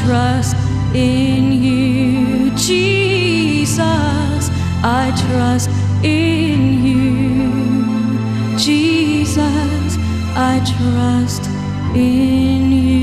trust in you, Jesus. I trust in you, Jesus. I trust in you.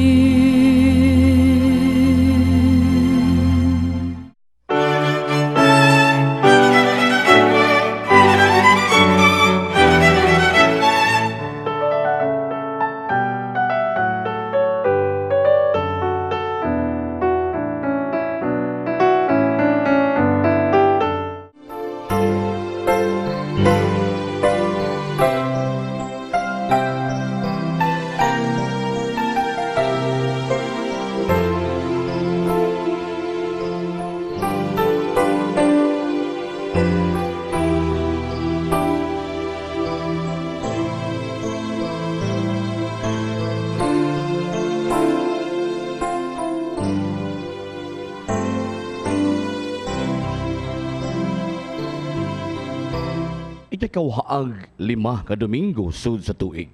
Ikakawahaag 5 ka Domingo sud sa tuig.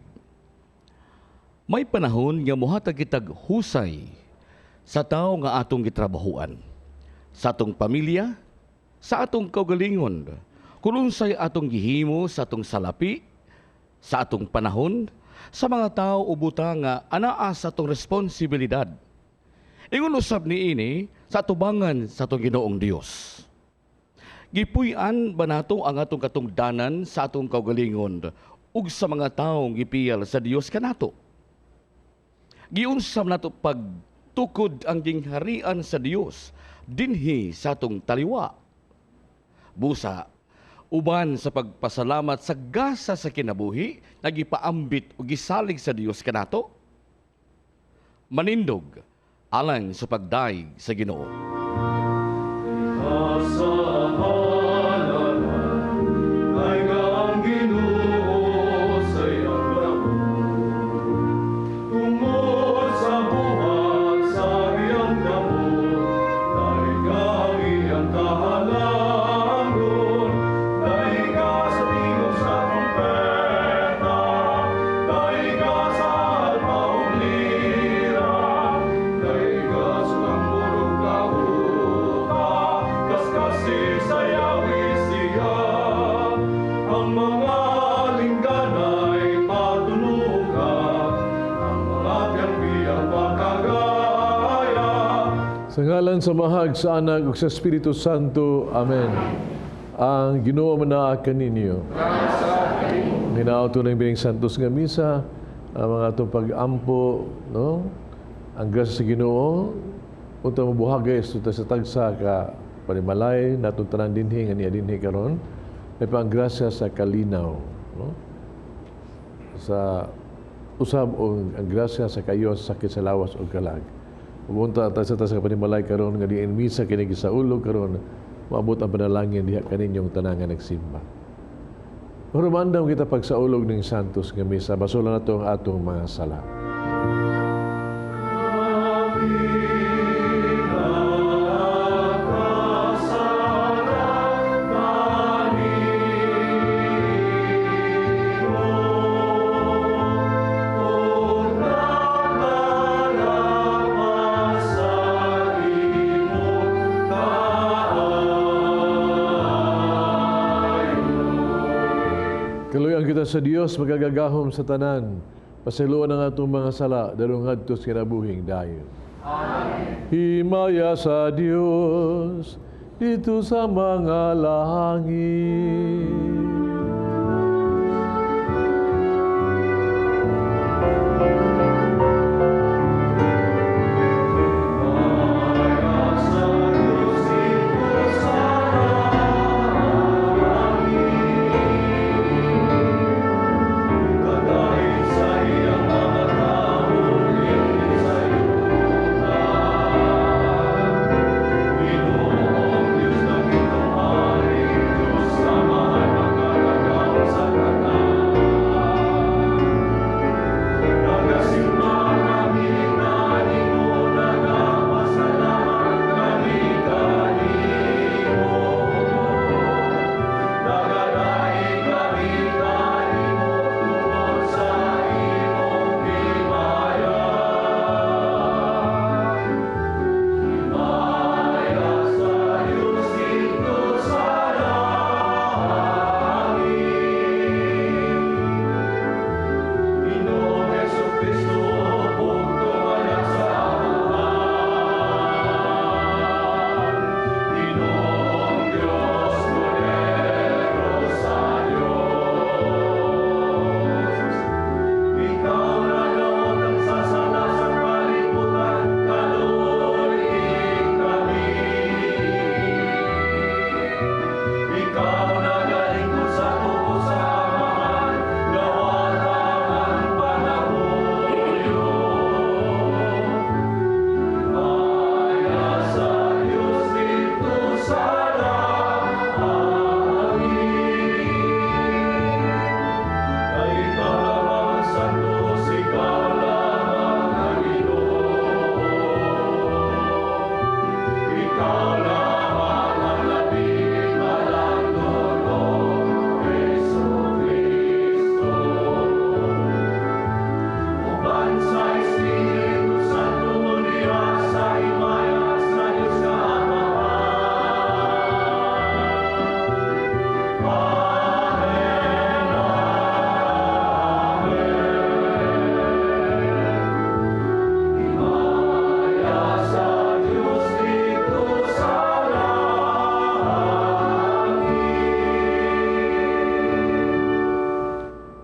May panahon nga mohatag kitag husay sa tawo nga atong gitrabahuan, sa atong pamilya, sa atong kaugalingon, kung unsay atong gihimo sa atong salapi, sa atong panahon, sa mga tawo o butang nga anaa sa atong responsibilidad. Ingon usab niini sa atubangan sa atong Ginoong Dios. Gipuy-an ba nato ang atong katungdanan sa atong kaugalingon ug sa mga taong gipiyal sa Dios kanato? Giunsam nato pagtukod ang gingharian sa Dios dinhi sa atong taliwa. Busa, uban sa pagpasalamat sa gasa sa kinabuhi nga gipaambit ug gisalig sa Dios kanato? Manindog alang sa pagdayeg sa Ginoo. Sa ngalan sa Amahag, sa Anak, ug sa Espiritu Santo. Amen. Ang Ginoo manaa kaninyo. Hinaot ng Biyahing Santos nga misa, ang mga atong pag-ampo, no? Ang grasya sa Ginoo, unta mabuhagay sa tagsa ka panimalay natong tanan dinhi nga niya dinhi karon, may pa ang grasya sa kalinaw, no? Sa usab o ang grasya sa kayo sa sakit sa lawas o kalag. Umunta ta sa sa panimalay karon nga diin misa kini gisaulog karon, maabot ang panalangin diha kaninyong tanan nga nagsimba. Pero maandam kita pagsaulog ning Santos nga misa, basulan nato ang atong mga sala. Kaluyan kita sa Dios magagagahom sa tanan. Pasayloan ang atong mga sala, darong ngadto sa kinabuhing dayon. Amen. Himaya sa Dios dito sa mga langit.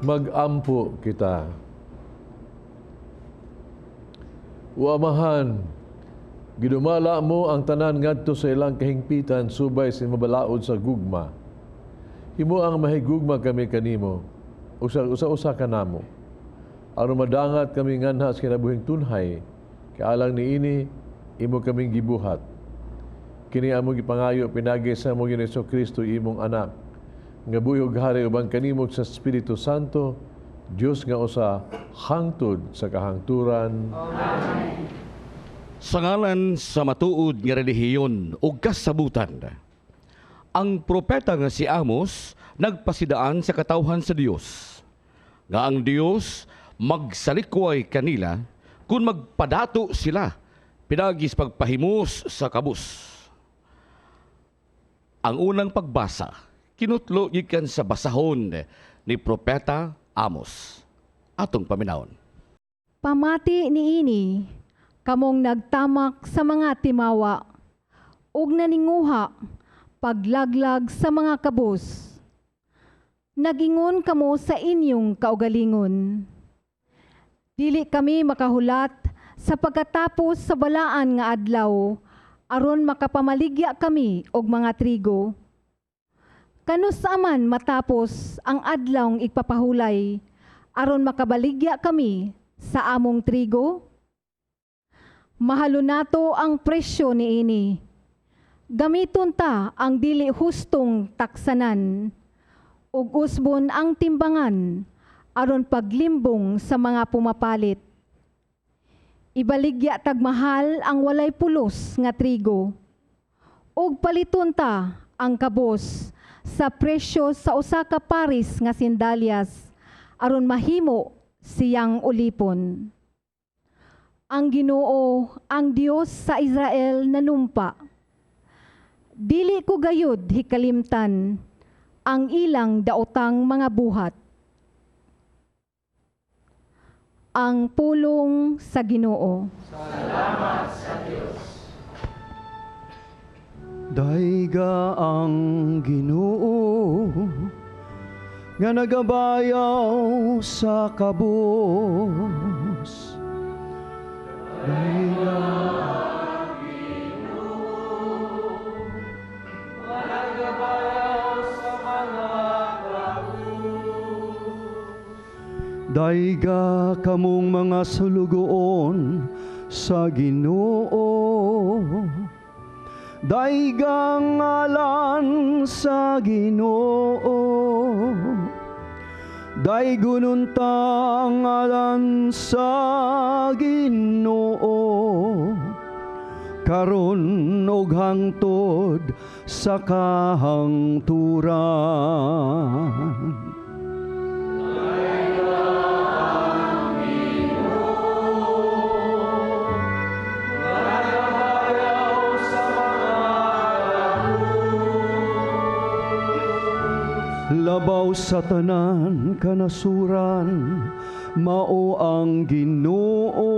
Magampo kita. O Amahan, gidumala mo ang tanan ngadto sa ilang kahingpitan subay sa mabalaod sa gugma. Himo ang mahigugma kami kanimo, usa-usa kanamo. Aron madangat kami nganha sa kinabuhing tunhay, kaalang niini imo kaming gibuhat. Kini among gipangayo pinagi sa among Ginoong Kristo imong anak, nga buhi ug hari uban kanimo sa Espiritu Santo, Dios nga usa hangtod sa kahangturan. Amen. Sa ngalan sa matuod nga relihiyon ug kasabutan, ang propeta nga si Amos nagpasidaan sa katawhan sa Dios, nga ang Dios magsalikway kanila kung magpadato sila pinagis pagpahimos sa kabus. Ang unang pagbasa kinutlo gikan sa basahon ni Propeta Amos. Atong paminawon. Pamati niini kamong nagtamak sa mga timawa ug naninguha paglaglag sa mga kabus. Nagingon kamo sa inyong kaugalingon. Dili kami makahulat sa pagkatapos sa balaan nga adlaw aron makapamaligya kami og mga trigo. Kanus aman matapos ang adlawng igpapahulay aron makabaligya kami sa among trigo? Mahalo nato ang presyo niini. Gamiton ta ang dili hustong taksanan ug usbon ang timbangan aron paglimbong sa mga pumapalit. Ibaligya tag mahal ang walay pulos nga trigo ug paliton ta ang kabos sa presyo sa usa ka paris nga sindalyas aron mahimo siyang ulipon. Ang Ginoo, ang Dios sa Israel nanumpa. Dili ko gayud hikalimtan ang ilang daotang mga buhat. Ang pulong sa Ginoo. Salamat sa Dios. Dayga ang Ginoo nga nagabayaw sa kabus. Dayga ang Ginoo nga nagabayaw sa mga kabus. Dayga kamong mga sulugoon sa Ginoo. Daygang ngalan sa Ginoo. Daygunon ta ngalan sa Ginoo. Karon og hangtod sa kahangturan. Labaw sa tanan kanasuran, mao ang Ginoo.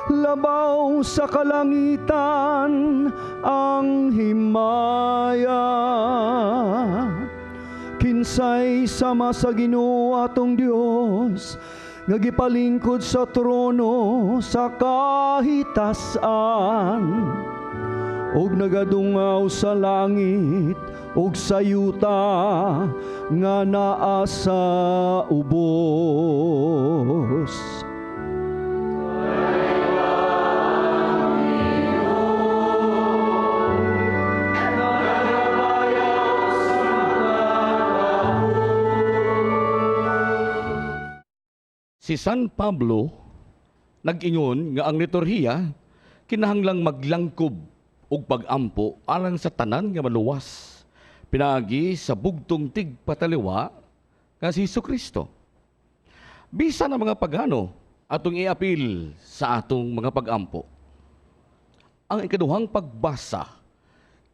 Labaw sa kalangitan ang himaya. Kinsay sama sa Ginoo atong Dios, nga gipalingkod sa trono sa kahitasan, ug nagadungaw sa langit ug sa yuta nga naa sa ubos. Si San Pablo nag-ingon nga ang liturhiya kinahanglang maglangkob og pag-ampo alang sa tanan nga maluwas pinaagi sa bugtong tigpataliwa nga si Jesucristo. Bisan ang mga pagano atong iapil sa atong mga pag-ampo. Ang ikaduhang pagbasa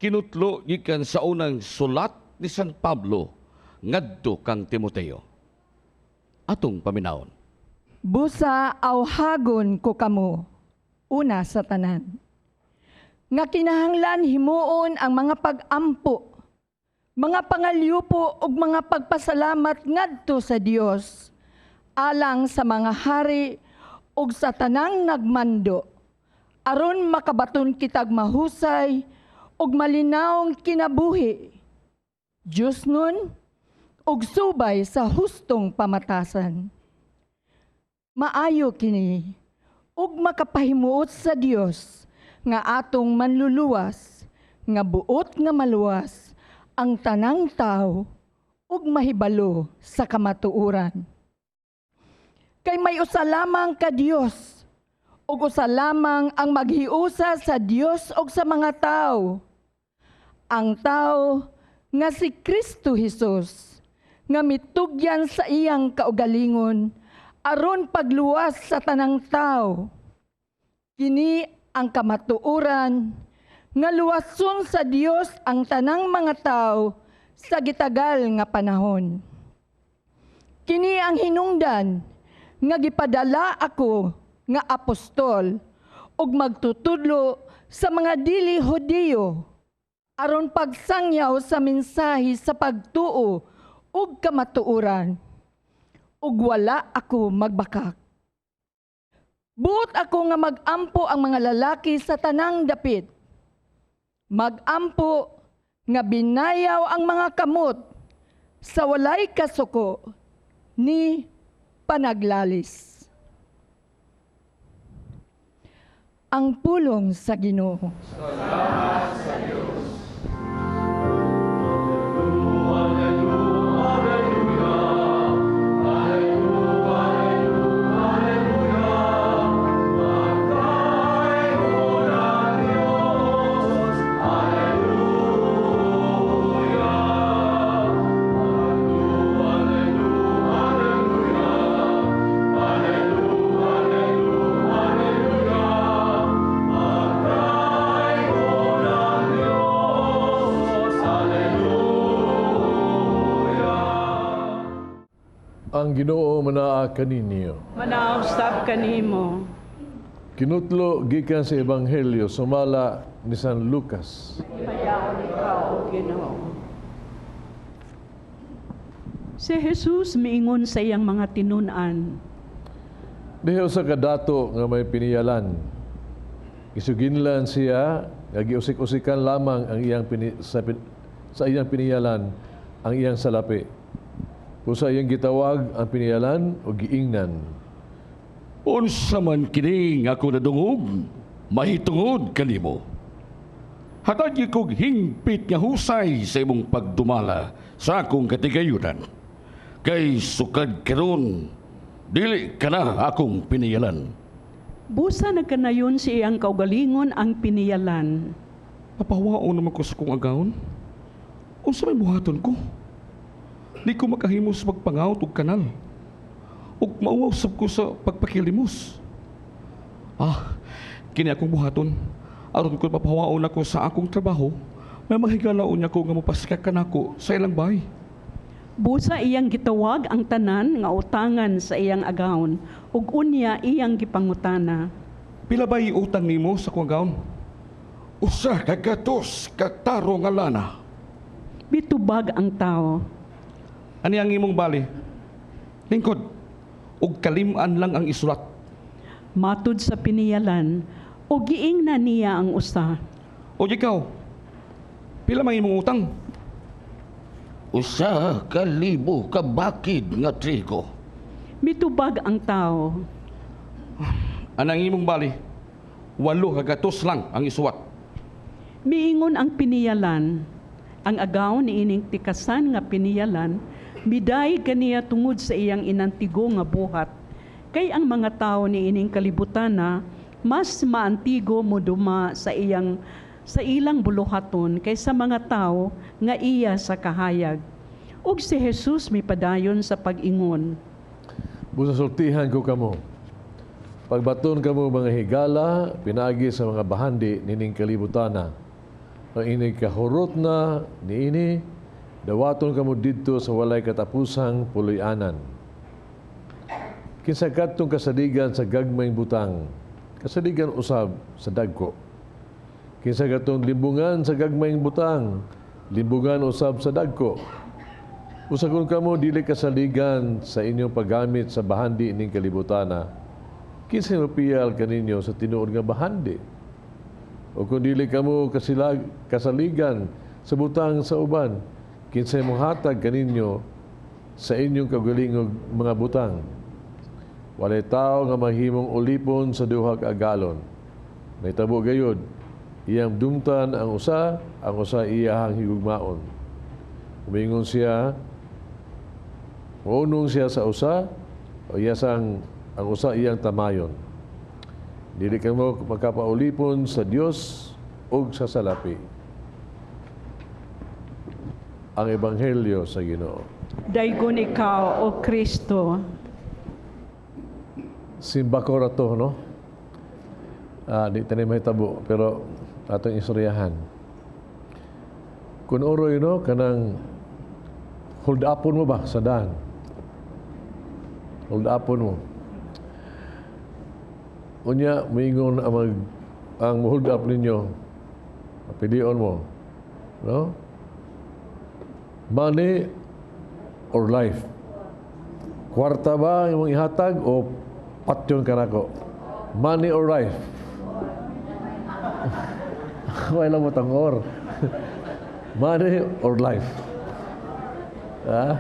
kinutlo gikan sa unang sulat ni San Pablo ngadto kang Timoteo. Atong paminawon. Busa awhagon ko kamo, una sa tanan, nga kinahanglan himuon ang mga pag-ampo, Mga pangalyupo ug mga pagpasalamat ngadto sa Dios alang sa mga hari ug sa tanang nagmando, aron makabaton kitag mahusay ug malinawong kinabuhi, Diyosnon ug subay sa hustong pamatasan. Maayo kini ug makapahimuot sa Dios nga atong manluluwas, nga buot nga maluwas ang tanang tao ug mahibalo sa kamatuoran. Kay may usa lamang ka Dios ug usa lamang ang maghiusa sa Dios ug sa mga tao, ang tao nga si Kristo Jesus, nga mitugyan sa iyang kaugalingon aron pagluwas sa tanang tao. Kini ang kamatuoran nga luwason sa Dios ang tanang mga tao sa gitagal nga panahon. Kini ang hinungdan nga gipadala ako nga apostol ug magtutudlo sa mga dili Hudiyo aron pagsangyaw sa mensahe sa pagtuo ug kamatuoran, ug wala ako magbakak. Buot ako nga magampo ang mga lalaki sa tanang dapit. Magampo nga binayaw ang mga kamot sa walay kasuko ni panaglalis. Ang pulong sa Ginoo. Salamat sa Diyos. Ang Ginoo manaa kaninyo. Manausap kanimo. Kinutlo gikan sa Ebanghelyo sumala ni San Lucas. Payaon ikaw, Ginoo. Si Jesus miingon sa iyang mga tinun-an. Diha usa ka dato nga may piniyalan. Gisuginlan siya nga giusik-usikan lamang ang iyang sa iyang piniyalan ang iyang salapi. Usa iyang gitawag ang piniyalan o giingnan. Unsa man kini nga ako nadungog, mahitungod kanimo. Hatag kog hingpit nga husay sa imong pagdumala sa akong katigayunan. Kay sukad karon, dili ka na akong piniyalan. Busa nagkanayon si iyang kaugalingon ang piniyalan. Papawaon naman ko sa kong agawon. Unsa may buhaton ko? Di ko makahimos magpangawt og kanal. Ug mauwaw sab ko sa pagpakilimos. Kini akong buhaton. Aron ko papawaon ako sa akong trabaho, may mahigalaon niya ko nga mopaskak kanako sa ilang bahay. Busa iyang gitawag ang tanan nga utangan sa iyang agawon, ug unya iyang gipangutana. Pila ba'y utang nimo sa akong agawon? 100 ka taro nga lana. Bitubag ang tao. Ani ang imong bali? Lingkod, ug kaliman lang ang isulat. Matud sa piniyalan, ug giingnan niya ang usa. O ikaw, pila man imong utang? 1,000 ka bakid nga trigo. Mitubag ang tao. Anang imong bali? 800 lang ang isuwat. Miingon ang piniyalan. Ang agaw ni ining tikasan nga piniyalan, miday kaniya tungod sa iyang inantigo nga buhat. Kay ang mga tao ni ining kalibutan na mas maantigo moduma sa ilang buluhaton kaysa mga tao nga iya sa kahayag. Ug si Jesus mipadayon sa pag-ingon. Busa sultihan ko kamo. Pagbaton kamo mga higala, pinaagi sa mga bahandi nining kalibutana. Ang ining kahurot na niini, dawaton kamo didto sa walay katapusang puloy-anan. Kinsa kadtong kasaligan sa gagmayng butang, kasaligan usab sa dagko. Kinsa katong limbungan sa gagmayng butang, Limbungan usab sa dagko. Usa kung kamo dili kasaligan sa inyong paggamit sa bahandi ning kalibutana, kinsay mopiyal kaninyo sa tinuod nga bahandi? O kung dili kamo kasaligan sa butang sa uban, kinsay mohatag kaninyo sa inyong kaugalingong mga butang? Walay tao nga mahimong ulipon sa duha ka agalon. Mahitabo gayud, iyang dumtan ang usa iyahang higugmaon. Umingon siya, maunong siya sa usa, o iya sang ang usa iyang tamayon. Dili kamo makapaulipon sa Dios ug sa salapi. Ang Ebanghelyo sa Ginoo. Daygon ikaw, O Kristo. Simbako ra to, no? Di tayo mahitabo, pero atong istoryahan. Kung uroy, no, kanang hold upon mo ba sa daan? Hold upon mo. Unya, moingon ang hold up ninyo, pilion mo, no? Money or life? Kwarta ba imong ihatag o patyon ka nako? Money or life? Wala mo tangor. Money or life? Ha?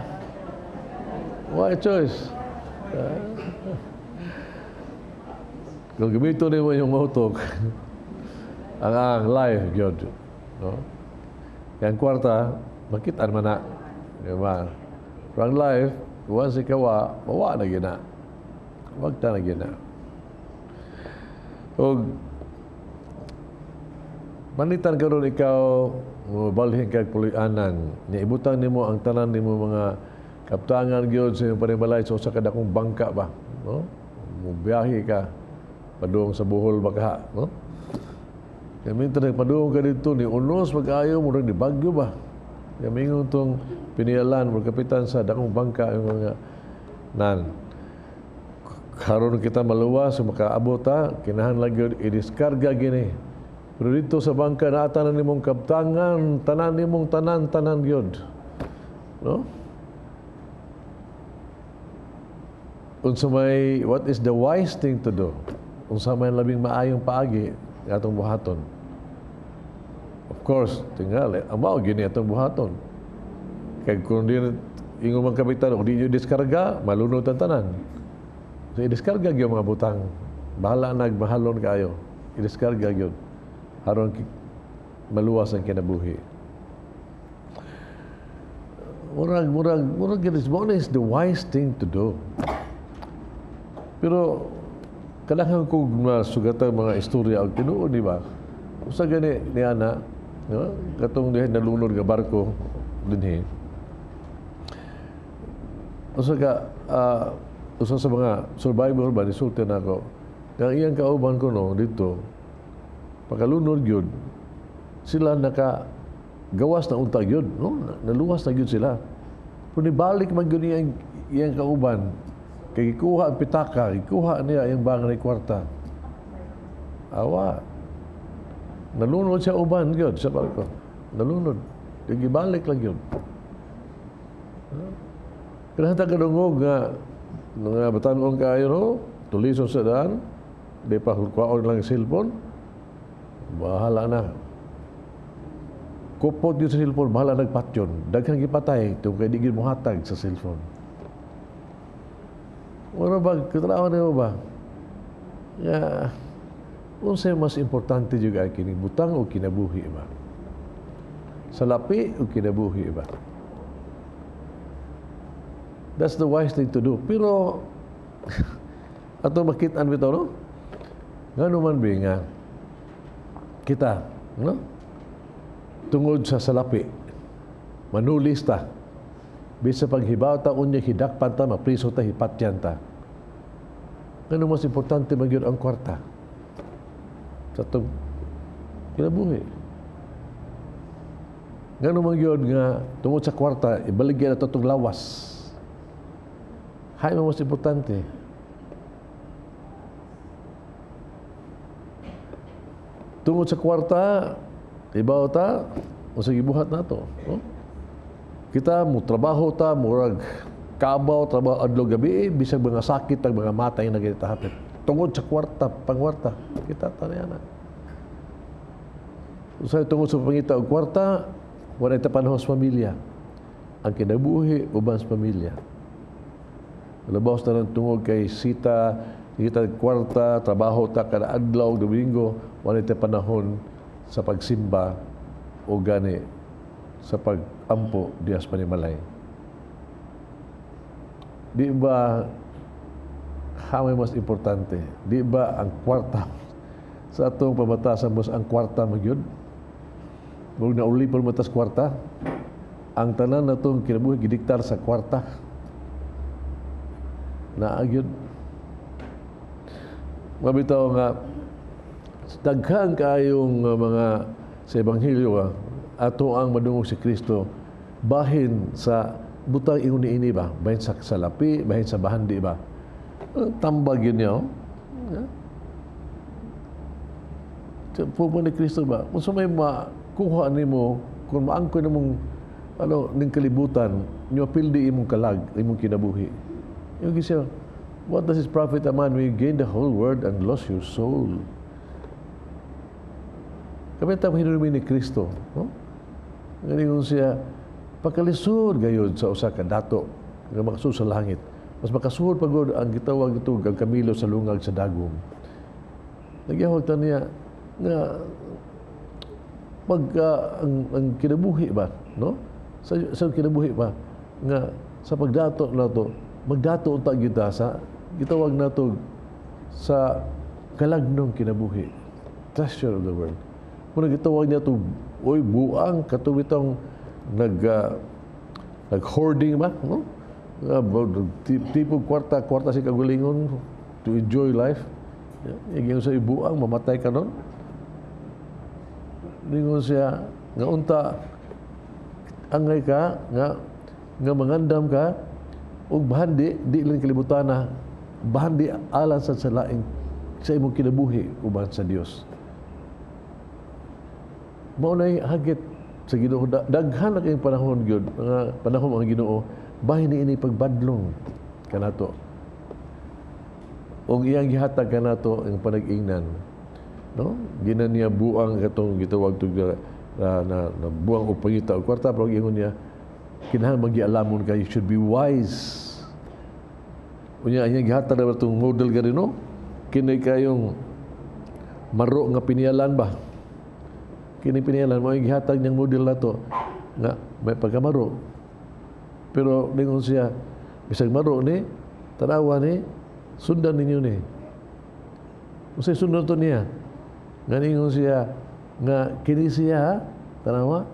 Why choice? Ha? Kung gamiton nimo yung utok, ang life gyud, no? Kaya ang kwarta, makitaan man na. Di ba? Pero ang life, once ikaw, mawa na gina. Wag ta na gina. Og manitan karon ikaw mobalhin kag puloy-anan, nya ibutang nimo ang tanan nimo mga kaptangan gyud sa imong panimalay sa usa ka dakong bangka ba, no? Mobiyahe ka padung sa Bohol ba ka, no? Kaya mintan nagpadung ka dito ni unos pag-ayo murag ni bagyo ba. Kaya mingon tong pinialan mo kapitan sa dakong bangka yung mga nan. Karon kita maluwas makaabot ta, kinahanglan gyud idiskarga gini. Pero dito sa bangka naa tanan nimong kabtangan, tanan nimong tanan, tanan gyud. No? Unsa may, what is the wise thing to do? Unsa may labing maayong paagi atong buhaton? Of course, tingali, ang mao gini atong buhaton. Kay kung di ingon man kapitan, kung di nyo diskarga, malunod ang tanan. So i-diskarga gyud mga butang. Bahala nagmahalon kaayo. I-diskarga gyud. Aron maluwas ang kinabuhi. Murag gyud is mao is the wise thing to do. Pero kadaghan kog masugatan mga istorya og tinuod, di ba? Usa gani ni ana, no? Katong diha nalunod nga barko dinhi. Usa ka usa sa mga survivor ba nisulti nako. Nga iyang kauban ko no dito pagkalunod gyud sila naka gawas na unta gyud, no? Naluwas na gyud sila. Pero nibalik man gyud iyang kauban kay gikuha ang pitaka, gikuha niya iyang banga ni kwarta. Awa. Nalunod siya uban gyud sa barko. Nalunod. Gibalik lang gyud. Kaya kadungog nga mga batan-ong kaayo, no, tulison sa daan, di pa kuwaon lang cellphone, bahala na. Kupot yun sa cellphone, bahala nagpatyon. Daghang gipatay, tungkol kay di gyud mohatag sa cellphone. Wala ba, katanawan niyo ba? Ya, unsay mas importante jud ay kini butang o kinabuhi ba? Salapi o kinabuhi ba? That's the wise thing to do. Pero ato makit-an bitaw, no? Ngano man bi nga kita, no? Tungod sa salapi, manulis ta. Bisa paghibaw ta unya hidakpan ta, mapriso ta, hipatyan ta. Ngano mas importante man gyud ang kwarta sa atong kinabuhi? Ngano man gyud nga tungod sa kwarta ibaligya na to atong lawas? Hay mas importante. Tungod sa kwarta, ibaw ta, Unsa gibuhat nato, no? Kita mo trabaho ta murag kabaw, trabaho adlaw gabi, bisag mga sakit ag mga matay na kita hapit. Tungod sa kwarta, pangwarta, kita ta niya na. Usahay tungod sa pangita og kwarta, wala ta panahon sa pamilya. Ang kinabuhi uban sa pamilya. Labaw sa tanan tungod kay sita, kita kwarta, trabaho ta kada adlaw, Domingo, wala ta panahon sa pagsimba o gani sa pagampo diha sa panimalay. Di ba hamay mas importante? Di ba ang kwarta sa atong pamatasan mas ang kwarta magyud? Murag naulipon man tas kwarta. Ang tanan natong kinabuhi gidiktar sa kwarta. Naa gyud. Mabitaw nga daghan kaayong mga sa ebanghelyo ato ang madungog si Kristo bahin sa butang ingon niini ba, bahin sa salapi, bahin sa bahandi ba. Tambag yun niya, oh. Yeah. Pupo ni Kristo ba? Kung sa may makuha nimo, kung maangkoy namong ano, ning kalibutan, niyo pildi imong kalag, imong kinabuhi. Yung siya, "What does it profit a man when you gain the whole world and lose your soul?" Kami ta hinulmi ni Kristo, no? Ngayon siya, pagkalisod gayud sa usa ka dato nga makasud sa langit. Mas makasuod pagod ang gitawag ito ang kamilo sa lungag sa dagom. Nagyahog ta niya nga pagka ang kinabuhi ba, no? Sa kinabuhi ba nga sa pagdato nato, magdato unta kita sa gitawag nato sa kalagnong kinabuhi, treasure of the world. Muna gitawag niya to, oy, buang katubitong nag hoarding ba, no? Tipo kwarta kwarta si kagulingon to enjoy life. Yeah. Sa ibuang mamatay ka nun. Ningon siya nga unta angay ka nga nga mangandam ka og bahandi di lang kalibutana, bahandi alang sa laing sa imong kinabuhi uban sa Dios. Mao nay hagit sa Ginoo. Daghan na kayong panahon gyud, mga panahon ang Ginoo bahin ni ini pagbadlong kanato ug iyang gihatag kanato ang panag-ingnan, no? Ginan niya buang katong gitawag tug na buang og pangita og kwarta, pero ingon niya kinahanglan magialamon ka, you should be wise. Unya iyang gihatag na itong model gani, no? Kini kayong maro nga piniyalan ba, kini piniyalan mo gihatag niyang model nato nga may pagkamaro, pero ningon siya bisag maro ni, tanawa ni, sundan ninyo ni. Unsay sundan to niya? Nga ningon siya nga kini siya, tanawa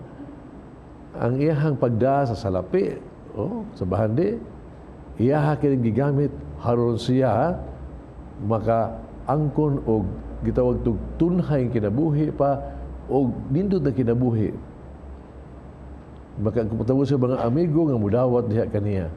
ang iyahang pagda sa salapi, oh, sa bahandi, iyaha kini gigamit haron siya maka angkon og gitawag tug tunhay kinabuhi pa og nindot na kinabuhi, maka kung sa mga amigo nga mudawat diha kaniya.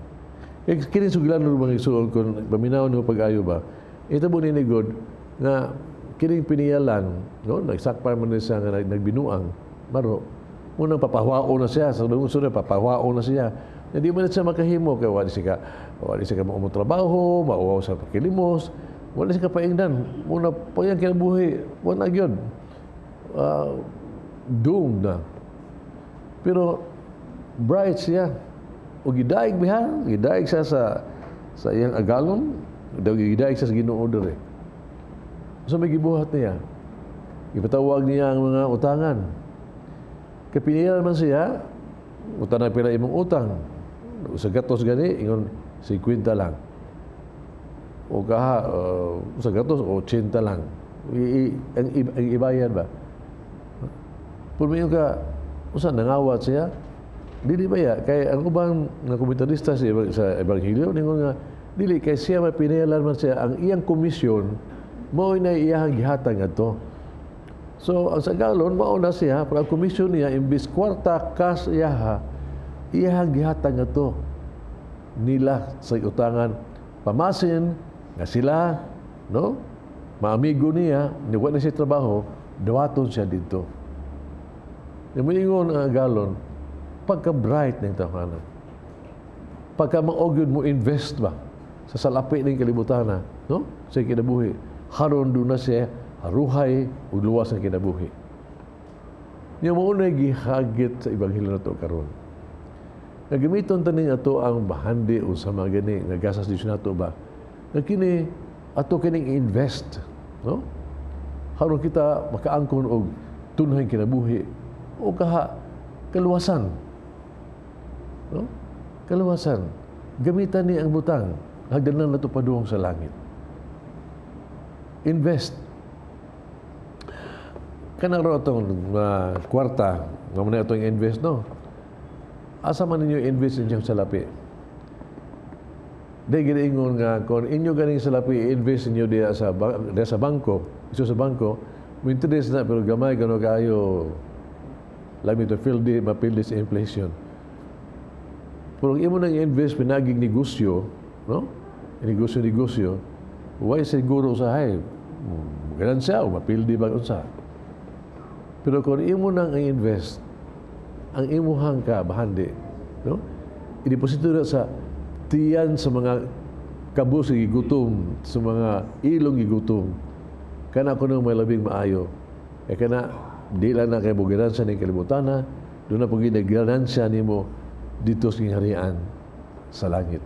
Eh, kini sugilan mga igsuon, kung paminaw nimo pag-ayo ba, ito mo ni God nga kining piniyalan, no, nagsakpan man ni siya nga nagbinuang maro, munang papahwao na siya sa lungsod, papahwao na siya. Hindi man na siya makahimo kay wala siya ka mo trabaho, mauwaw sa pakilimos, wala siya kapaingdan. Muna pag kinabuhi, wala gyud. Doomed na. Pero bright siya. O gidaig biha, gidaig siya sa iyang agalon, daw gidaig siya sa Ginoo diri. So may gibuhat niya. Ipatawag niya ang mga utangan. Kay man siya, utang na pila imong utang. Sa gatos gani, ingon 50 lang. O kaha, sa gatos, 80 lang. Ang ibayad ba? Pero ka, usa nangawat siya, dili ba ya? Kay ang ubang nga komentarista sa Ebanghelyo, ningon nga, dili, kay siya may pinayalan man siya, ang iyang komisyon, mao na iyang gihatag ngadto. So, ang sa galon, mao na siya, pero ang komisyon niya, imbis kwarta, cash iyaha, iyang gihatag ngadto nila sa utangan. Pamasin, nga sila, no? Maamigo niya, ni na siya trabaho, dawaton siya dito. Yung moingon ang agalon, pagka-bright ng tawhana. Pagka maogyod mo invest ba sa salapi ng kalibutan, no? Sa kinabuhi. Haron doon na siya haruhay ug luwas ang kinabuhi. Nya mao na gihagit sa ebanghelyo nato karon. Nga gamiton ta ning ato ang bahandi o sa mga gani nga gasas Dios nato ba. Nga kini ato kining invest, no? Haron kita makaangkon og tunhay kinabuhi o kaha kaluwasan. No? Kaluwasan. Gamitan ni ang butang hagdanan nato padung sa langit. Invest. Kanang ro atong kwarta nga mo na atong invest, no? Asa man ninyo invest inyong salapi? Di giniingon nga kung inyo ganing salapi invest ninyo diya sa bangko, iso sa bangko, mo interest na pero gamay gano kayo lami to feel di mapildi sa inflation. Pero kung imo nang invest pinaging negosyo, no? Negosyo negosyo, way siguro usahay? Ganan siya o mapildi ba unsa. Pero kung imo nang invest ang imuhang ka bahandi, no? Ideposito na sa tiyan sa mga kabus gigutom, sa mga ilong gigutom. Kana kuno may labing maayo. E kana di lang na kay ganansya ning kalibutana, doon na po ginaganansya nimo dito sa gingharian sa langit.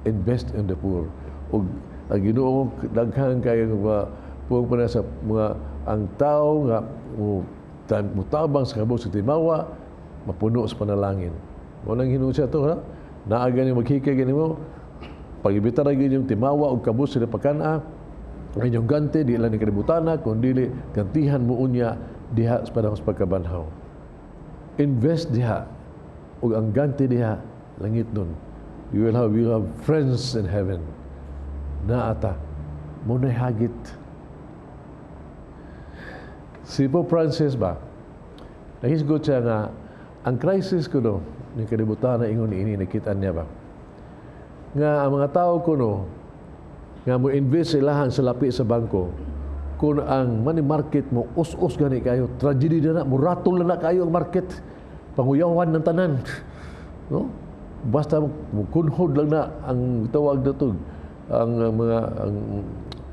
Invest in the poor. Ug ang Ginoo daghan kayo mga puong pa na sa mga ang tao nga mutabang sa kabus sa timawa mapuno sa panalangin. Mo nang hinuon siya to ha. Naa gani maghikay gani mo pag-ibitar gyud yung timawa og kabus sila pagkan-a ang inyong ganti di lang ni kalibutana kundi gantihan mo unya diha sa panahon sa pagkabanhaw. Invest diha ug ang ganti diha langit nun. You will have friends in heaven. Naata mo na hagit. Si Pope Francis ba, nahisgot siya nga ang crisis kuno ni kalibutan na ingon ini nakita niya ba nga ang mga tao kuno nga mo invest ilahang sa lapi sa bangko, kung ang money market mo us-us gani kayo, tragedy na, muratol na na kayo ang market, panguyawan ng tanan, no? Basta mukunhod lang na ang tawag na to ang mga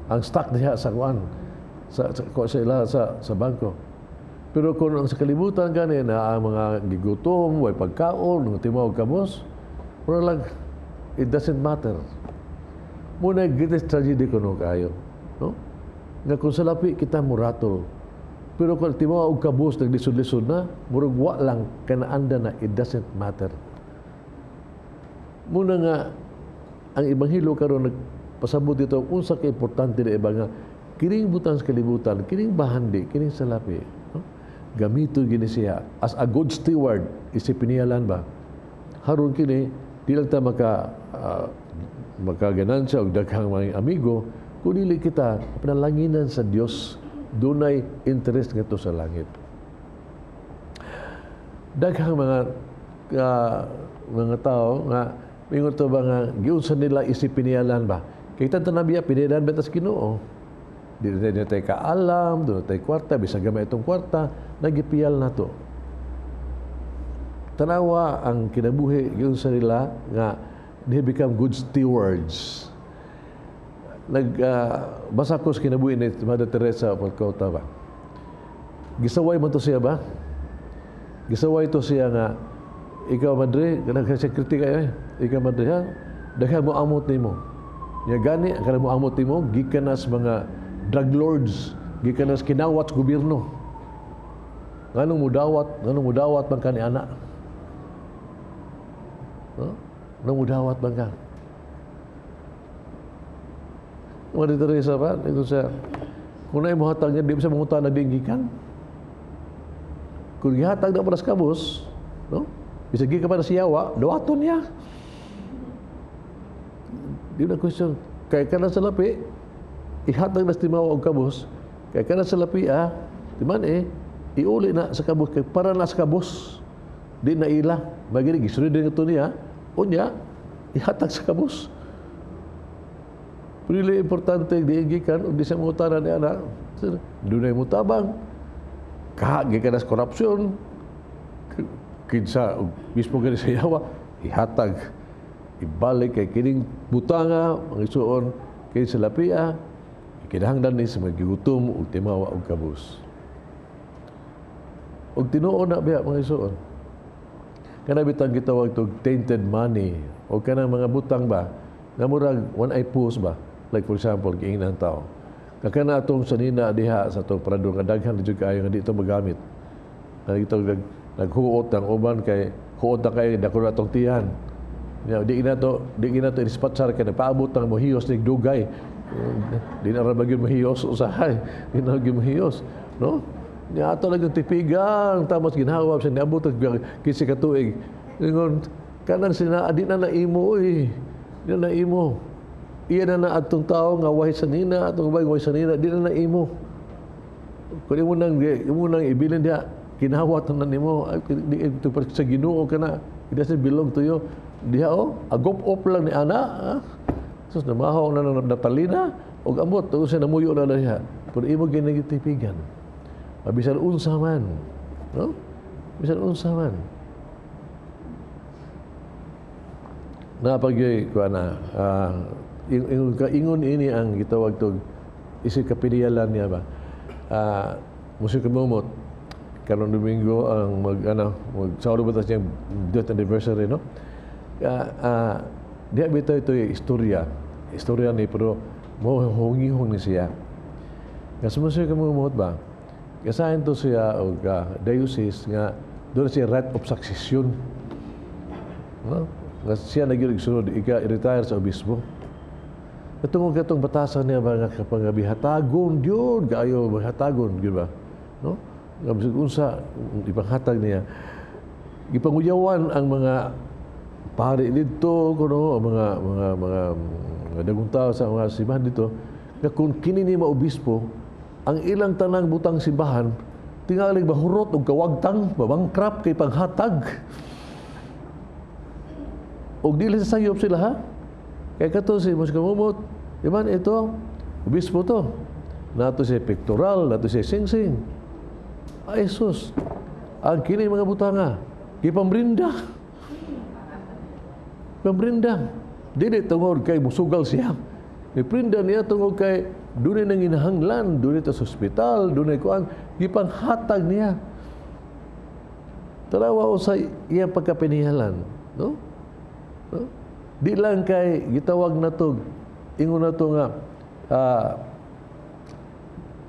ang stock diha sa kuan sa ila sa bangko. Pero kung ang sa kalibutan gani na ang mga gigutom, way pagkaon, mga timawa og kabos, mura lang it doesn't matter. Muna greatest tragedy kuno kayo, no? Nga kung sa lapi kita muratol. Pero kung timawa og kabos naglisod-lisod na, murag wa lang kanaanda na it doesn't matter. Muna nga ang ebanghelyo karon nagpasabot dito unsa ka importante na iba nga kining butang sa kalibutan, kining bahandi, kining salapi, no? Gamito gini siya as a good steward isip piniyalan ba. Haron kini di lang ta makaganansya og daghang mga amigo, kun dili kita panalanginan sa Dios dunay interest ngadto sa langit. Daghang mga tao nga mingon to ba nga giunsa nila isip piniyalan ba. Kay tan biya piniyalan ba tas Ginoo. Di na tayo kaalam, doon tayo kwarta, bisag gamay itong kwarta, nagipiyal na to. Tanawa ang kinabuhi giunsa nila nga they become good stewards. Nag basa ko sa kinabuhi ni Mother Teresa of Calcutta ba. Gisaway man to siya ba? Gisaway to siya nga ikaw madre, kanang siya kritika eh. Ikaw madre ha, daghan mo amot nimo. Nya gani ang kanang mo amot nimo gikan na sa mga drug lords, gikan na sa kinawat sa gobyerno. Nganong mudawat man ka ni ana? No? Nganong mudawat man ka? Mother Teresa ba? Ito siya, kung na hatag niya, di ba siya mangutan na gikan? Kung gihatag na para sa kabos, no? Bisag gikan pa na siyawa, dawaton niya. Di na question. Kay ka na sa lapi, ihatag na sa timawa og kabos, kay ka na sa lapi, ah, di man eh, iuli na sa kabos, kay para na sa kabos, di na ila. Magini, gisunod din ito niya, unya, ihatag sa kabos. Pero importante, di gikan, di sa mangutana ni ana, dunay mo tabang. Kaha gikan sa korupsyon, kinsa mismo gani sa yawa ihatag, ibalik kay kining butanga, mga isuon, kini sa lapia kinahanglan ni sa mga gigutom ug timawa og kabus. Ug tinuod na biya, mga isuon, kana bitang gitawag tog tainted money o kanang mga butang ba nga murag one eye post ba. Like for example, giingnan tao kakana atong sanina diha sa atong parador nga daghan na jud kaayo nga di ito magamit. Nga ito naghuot ang uban kay huot na kay dako na atong tiyan. Ya, di na to dispatchar kay nagpaabot ang mohiyos ni dugay. Di na ra magyud mohiyos usahay. Di na gyud mohiyos, no? Nya ato lang yung tipigan, tapos ginhawa siya niabot og 15 ka tuig. Ingon kanang sina di na naimo oy. Di na naimo. Iya na na atong tao nga way sanina, atong ubay way sanina, di na naimo. Kung imo nang ibilin diha, kinahawat na nimo, di ito sa Ginoo kana, it doesn't belong to you. Diha oh, agop-op lang ni ana. Ah. Sus, namahaw na ng natalina, og amot, ug siya namuyo na diha. Pero imo ginagitipigan. Mabisan unsa man. No? Bisan unsa man. Napagyoy kuan na ingon kaingon ini ang gitawag tog isip kapiniyalan niya ba. Musik momot karon Domingo ang mag ano mag sa ba tas niyang death anniversary, no? Diha bitaw ito istorya. Istorya ni pero mo hungihong ni siya. Nga sumusunod ka mumuhot ba? Kasahin to siya og diocese nga doon siya right of succession. No? Nga siya nagyud sunod ika retire sa obispo. Katungod katong batasan niya ba nga kapag bihatagon gyud kaayo, bihatagon gyud ba? No? Nga bisag unsa ipanghatag niya. Gipanguyawan ang mga pari dito kuno, ang mga dagong tao sa mga simbahan dito nga kung kini ni maobispo ang ilang tanang butang simbahan tingaling mahurot og kawagtang, mabangkrap kay panghatag og dili sa sayop sila ha. Kay kato si Moskamumot di man ito obispo to, nato si pectoral, nato si singsing, ay sus, ang kini mga butanga gipambrinda, pambrinda. Dili tungod kay musugal siya. Giprinda niya tungod kay dunay nang ginahanglan, dunay ta sa ospital, dunay kuan, gipanghatag niya. Tanawa sa iya pagkapinihalan, no? No? Di lang kay gitawag na to, ingon na to nga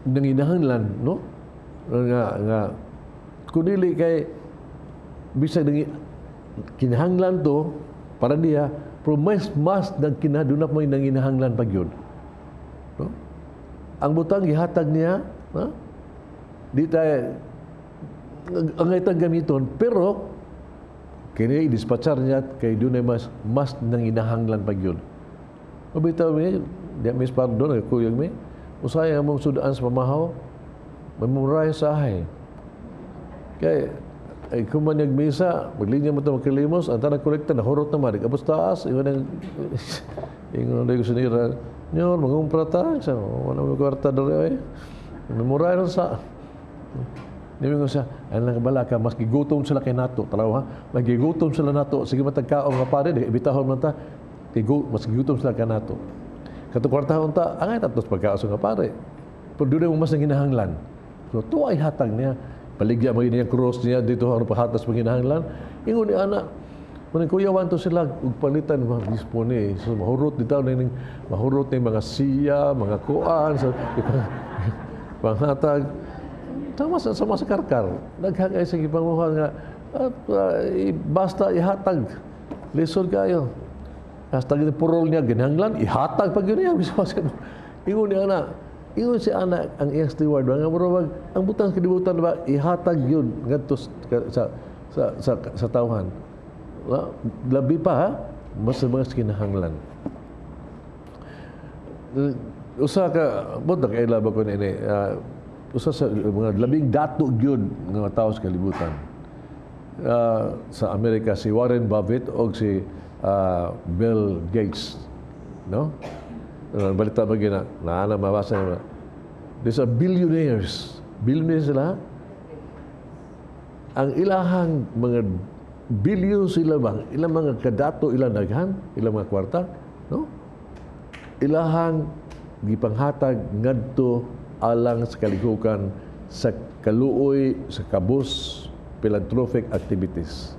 nanginahanglan, no? Nga kung dili kay bisag nangi, kinahanglan to para niya, pero mas nagkinadunap may nanginahanglan pag yun. No? Ang butang gihatag niya, ha? Di tayo ang itang gamiton, pero kini i-dispatchar niya kay dunay mas nanginahanglan pag yun. Mabitaw mi, di mis pardon, kuyog mi, usay ang mong sudaan sa pamahaw, mamuray sa ahay. Kay ay kung man misa, maglinya mo ito magkilimos, ang tanang kolekta, nahurot naman, abot taas, ingon ang, ingon ang sinira, nyor, mangumpra ta, sa, wala mo kwarta dali ay, memoray lang sa, Nimingon siya, ang lang bala ka, mas gigutom sila kay nato, tanaw ha, mas gigutom sila nato, sige matagkaong nga pare, di, ibitahon man ta, mas gigutom sila kay nato. Katong kwartahon ta, angay tatos pagkaon nga pare. Pero doon mo mas nanginahanglan. So, to ay hatag niya. Paligya mo niya cross niya dito ano pahatas panginahanglan. Ingon ni ana, Manang kuyawan to sila ug palitan mga bispo ni. So mahurot dito ning mahurot ni mga siya, mga kuan sa panghatag. Tama sa karkar. Daghang ay sa gipanguha nga basta ihatag. Lisod kayo. Hasta gini purol niya ginhanglan ihatag pag yun niya. Ingon ni ana, ingon si ana ang iyang steward nga murag ang butang kalibutan ba ihatag yun ngadto sa tawhan. Labi pa ha, mas sa mga kinahanglan. Usa ka bot na kaila ba ko ini usa sa mga labing dato gyud nga mga tao sa kalibutan. Sa Amerika si Warren Buffett o si Bill Gates, no? Balita ba gina? Naana mabasa niya. These are billionaires. Billionaires sila. Ang ilahang mga billions sila ba, ilang mga kadato ilang daghan, ilang mga kwarta, no? Ilahang gipanghatag ngadto alang sa kalihukan sa kaluoy sa kabus, philanthropic activities.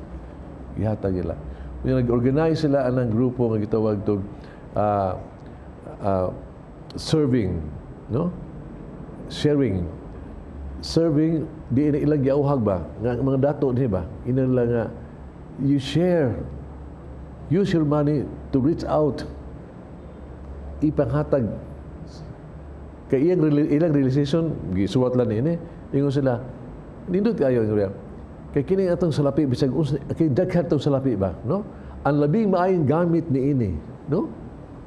Gihatag nila. Unya nag-organize sila anang grupo nga gitawag tog serving, no? Sharing, serving, di na ilang giauhag ba nga ang mga dato ni ba, ina lang nga you share, use your money to reach out, ipanghatag kay iyang ilang realization. Gisuwat lang ini, ingon sila, nindot kayo ang kay kini atong salapi, bisag unsa kay daghan tong salapi ba, no? Ang labing maayong gamit niini, no?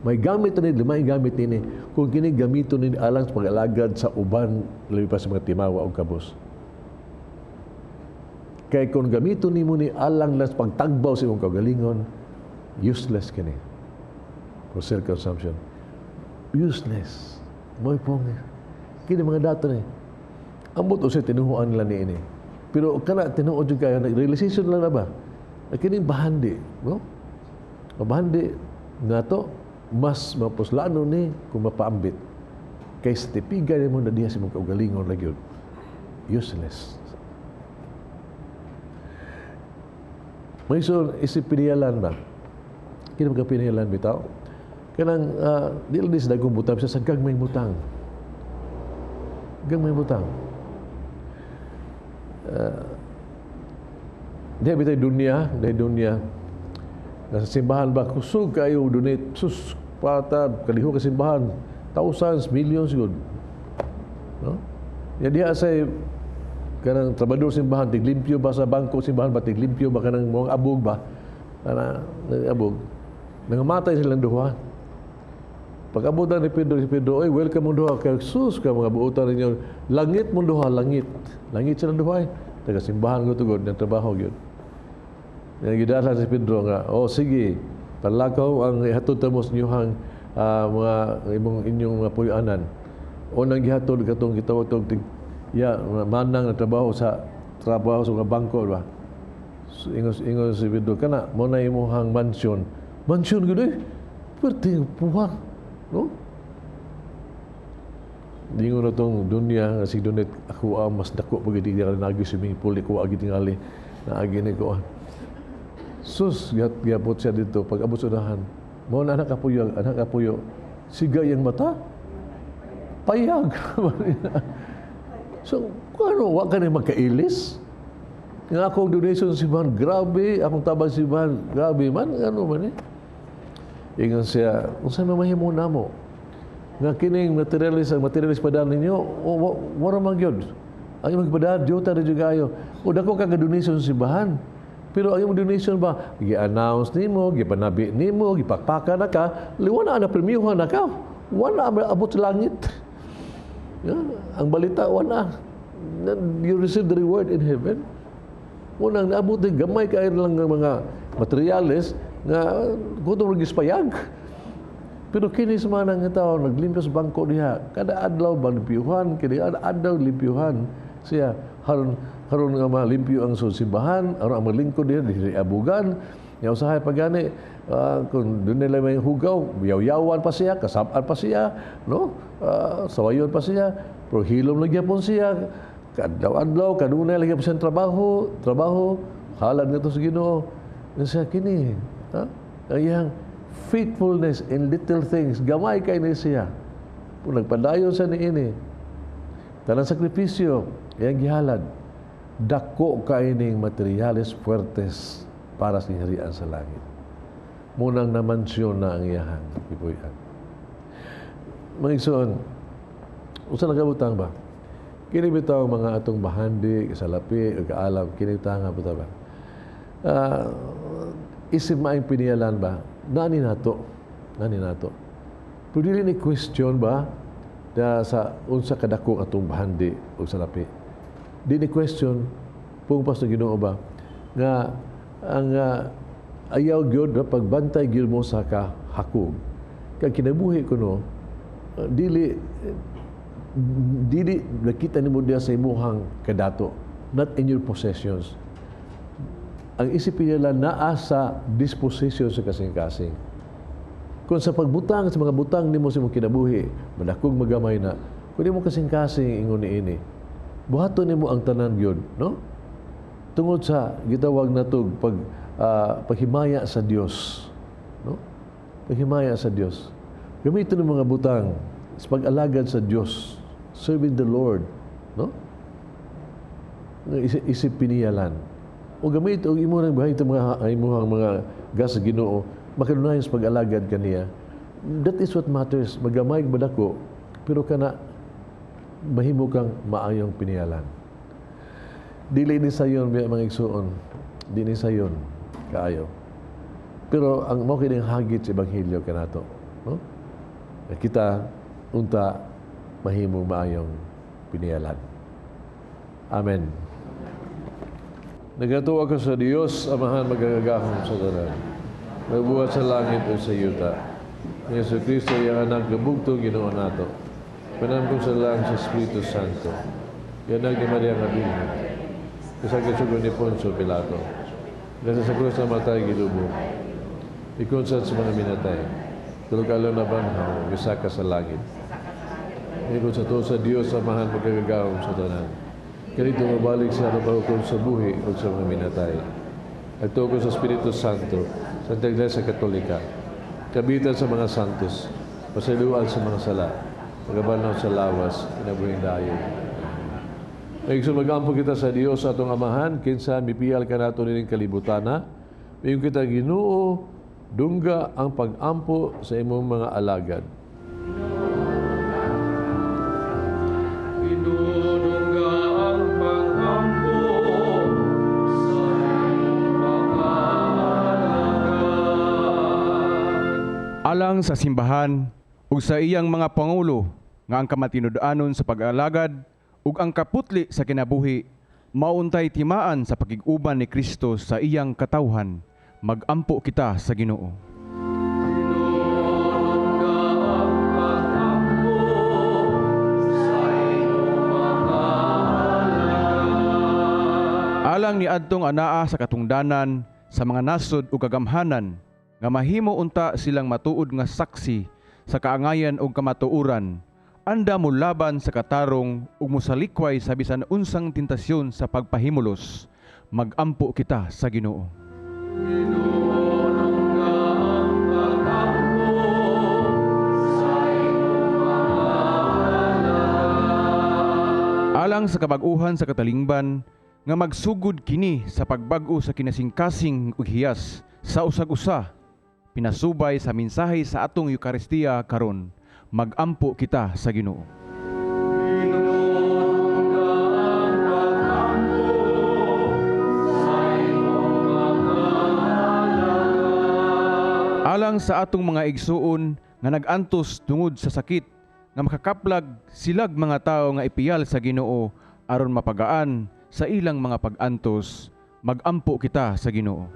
May gamit ni maayong gamit niini kung kini gamiton ni alang sa pag-alagad sa uban, labi pa sa mga timawa og kabos. Kay kung gamiton nimo ni alang lang sa pagtagbaw sa imong kaugalingon, useless kini for self-consumption, useless. Mo'y pong kini mga dato ni ambot unsay tinuhuan nila niini. Pero kana tinuod jud kayo, realization lang na ba na kining bahandi, no? Bahandi nato mas mapuslano ni kung mapaambit kaysa tipiga nimo na diha sa imong kaugalingon lang yun, useless. May so isip piniyalan ba, kini mga piniyalan bitaw kanang di lang sa dagkong butang, sa gagmay butang, gagmay butang. Di bitay dunya, di dunya. Nasa simbahan ba, kusog kayo donate, sus, pata, kaliho ka simbahan, thousands, millions, good. No? Ya diha say kanang trabador simbahan, tiglimpyo ba sa bangko simbahan ba, tiglimpyo ba kanang mga abog ba, kana abog. Nangamatay silang duha. Pag abutan ni Pedro, si Pedro, "Oy, welcome mo duha kay sus ka mga buotan ninyo. Langit mo duha, langit." Langit silang duha. Eh. Taga simbahan ko tugod ng trabaho gyud. Yang gidala si Pedro nga, "Oh sige, palakaw ang ihatod ta mo sa inyong mga imong inyong mga puy-anan." Unang gihatod katong gitawag tog ya manang na trabaho sa mga bangko ba. So, ingon ingon si Pedro, "Kana mo na imong mansion." Mansion gud eh. Perti puha, no? Dingon na tong dunya nga si donate ako, mas dako pag di ka nagi swimming pool ko agi tingali naagi ni ko. Sus, gat gapot siya dito pag abot sa unahan. Mo na anak kapuyo, anak kapuyo. Siga yang mata. Payag. So, kung ano, wa ka ni magkailis. Nga akong donation si man, grabe, akong tabang si man, grabe man, ano man eh. Ingon siya, "Unsa may mahimo namo? Nga kining materialist, ang materialist pa ninyo, o, wala man gyud. Ang imong padaan, diyota na jud kayo. O dako ka donation sa simbahan. Pero ang imong donation ba, gi-announce nimo, gipanabi nimo, gipakpaka na ka, liwa na premiuhan na ka. Wala abot sa langit. Yeah, ang balita, wala. You receive the reward in heaven. Unang naabot din, gamay kayo lang ng mga materyales nga gutom rin payag. Pero kini sa mga nga tao, naglimpyo sa bangko diha, kada adlaw ba limpyuhan, kada adlaw limpyuhan siya haron haron nga malimpyo ang simbahan, aron ang maglingkod diha dili abugan. Nya usahay pagani kung doon nila may hugaw, yaw-yawan pa siya, kasab-an pa siya, no? Sawayon pa siya, pero hilom lagi gyapon siya. Kadlaw-adlaw, kanunay lagi gyapon siyang trabaho, trabaho, halad nga to sa Ginoo. Siya kini, ha? Ang iyang faithfulness in little things, gamay kay ni siya. Kung nagpadayon sa niini, tanang sakripisyo, iyang gihalad, dako kaining materiales fuertes para sa harian sa langit. Munang namansyon na ang iyahang gipuy-an. Mga igsoon, usa na kabutang ba? Kini bitaw mga atong bahandi, salapi, kaalam, kini tanga ba ba? Isip maayong piniyalan ba? Nani nato? Nani nato? Pero dili ni question ba na sa unsa kadako atong bahandi o salapi. Di ni question pung pas Ginoo ba nga ang ayaw gyud na pagbantay gyud mo sa kahakog. Kay kinabuhi kuno dili dili nakita nimo diya sa imuhang kadato. Not in your possessions. Ang isip nila naa sa disposition sa kasing-kasing. Kung sa pagbutang sa mga butang nimo sa imong kinabuhi, madakog magamay na. Kung nimo kasing-kasing ingon niini, buhaton nimo ang tanan gyud, no? Tungod sa gitawag natog paghimaya sa Dios, no? Paghimaya sa Dios. Gamiton ng mga butang sa pag-alagad sa Dios, serving the Lord, no? Isip piniyalan. O gamit og imo nang buhay mga imuhang mga gas sa Ginoo, makadunayon sa pag-alagad kaniya. That is what matters. Magamay madako, pero kana mahimo kang maayong piniyalan. Dili ni sayon biya, mga igsuon. Di ni sayon kaayo. Pero ang mao kini hagit sa ebanghelyo kanato, no? Kita unta mahimong maayong piniyalan. Amen. Nagatuo ako sa Dios, Amahan makagagahom sa tanan, nagbuhat sa langit ug sa yuta. Ni Jesu Kristo, iyang anak nga bugtong Ginoo nato. Panamkong sa lang sa Espiritu Santo. Gianak ni Maria nga Birhen. Kasakit sugod ni Poncio Pilato. Nasa sa krus namatay, gilubong. Ikonsad sa mga minatay. Tulo ka adlaw nabanhaw, misaka sa langit. Ikon sa to sa Dios, Amahan makagagahom sa tanan. Kanito mabalik siya aron paghukom sa buhi o sa mga minatay. At ko sa Espiritu Santo, sa Iglesia Katolika, kabitan sa mga santos, pasayloan sa mga sala, pagkabanhaw sa lawas, kinabuhing dayon. Mga igsoon, mag-ampo kita sa Dios atong Amahan, kinsa mipiyal kanato nining kalibutana. Miingon kita, "Ginoo, dungga ang pag-ampo sa imong mga alagad." Ginoo, ang pag-ampo sa imong mga alagad. Alang sa simbahan ug sa iyang mga pangulo nga ang kamatinud-anon sa pag-alagad ug ang kaputli sa kinabuhi mauntay timaan sa pakig-uban ni Kristo sa iyang katawhan, magampo kita sa Ginoo. Ang pag-ampo sa imong mga alagad. Alang ni adtong anaa sa katungdanan sa mga nasod ug kagamhanan nga mahimo unta silang matuod nga saksi sa kaangayan ug kamatuoran, anda mo laban sa katarong ug mosalikway sa bisan unsang tentasyon sa pagpahimulos, magampo kita sa Ginoo. Ang pag-ampo sa imong mga alagad. Alang sa kabag-uhan sa katalingban nga magsugod kini sa pagbag-o sa kinasingkasing ug hiyas sa usag-usa pinasubay sa mensahe sa atong Eukaristiya karon, magampo kita sa Ginoo. Ang pag-ampo sa imong mga alagad. Alang sa atong mga igsuon nga nag-antos tungod sa sakit nga makakaplag silag mga tawo nga ipiyal sa Ginoo aron mapagaan sa ilang mga pag-antos, magampo kita sa Ginoo. Ang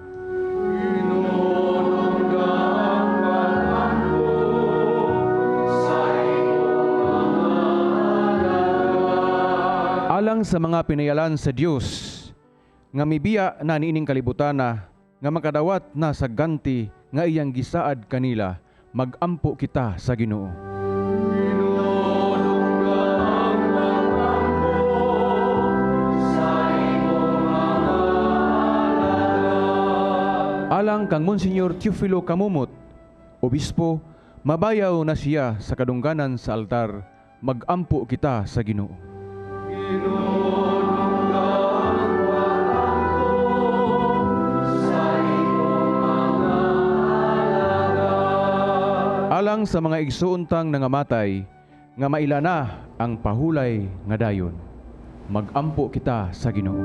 pag-ampo sa imong mga alagad. Alang sa mga pinayalan sa Dios nga mibiya na niining kalibutana nga makadawat na sa ganti nga iyang gisaad kanila, magampo kita sa Ginoo. Ang pag-ampo sa imong mga alagad. Alang kang Monsignor Teofilo Camomot, obispo, mabayaw na siya sa kadungganan sa altar, magampo kita sa Ginoo. Ang pag-ampo sa imong mga alagad. Alang sa mga igsuontang nangamatay nga maila na ang pahulay nga dayon, magampo kita sa Ginoo. Ang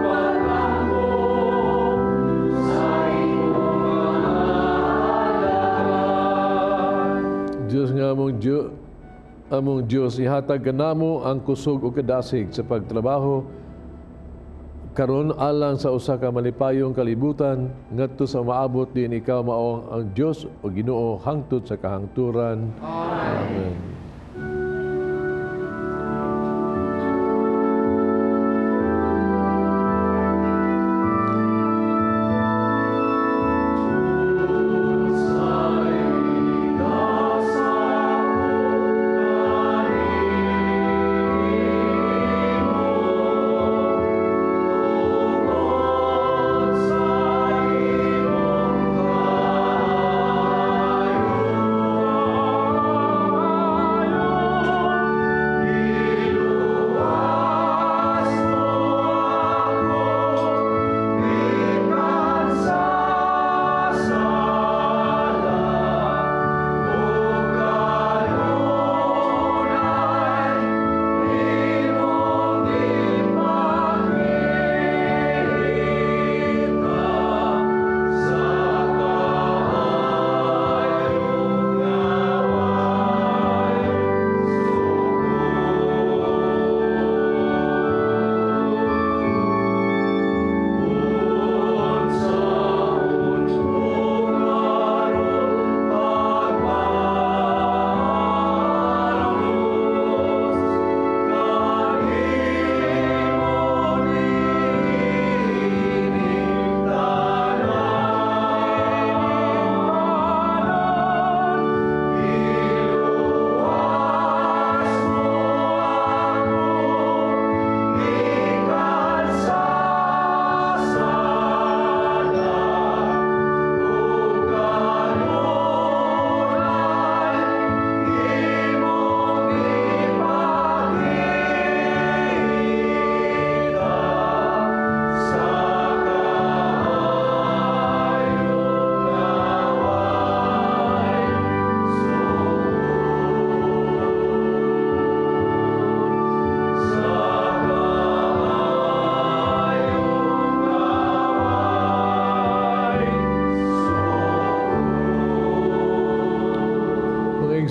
pag-ampo sa imong mga alagad. Diyos nga among Diyos, ihatag kanamo ang kusog ug kadasig sa pagtrabaho karon alang sa usa ka malipayong kalibutan ngadto sa maabot din ikaw mao ang Dios o Ginoo hangtod sa kahangturan. Amen.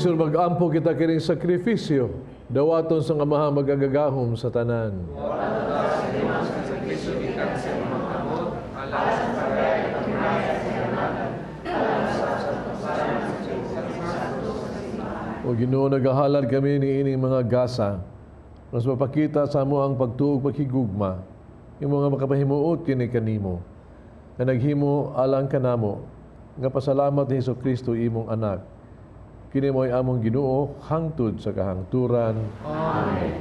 Mga igsoon, mag-ampo kita kining sakripisyo, dawaton sa Amahan magagagahom sa tanan. O Ginoo, nagahalad kami ni ining mga gasa. Mas mapakita sa amo ang pagtuog paghigugma, imo nga makapahimuot kini kanimo. Nga naghimo alang kanamo, nga pasalamat ni Hesus Kristo imong anak. Kini mo'y among Ginoo hangtod sa kahangturan. Amen.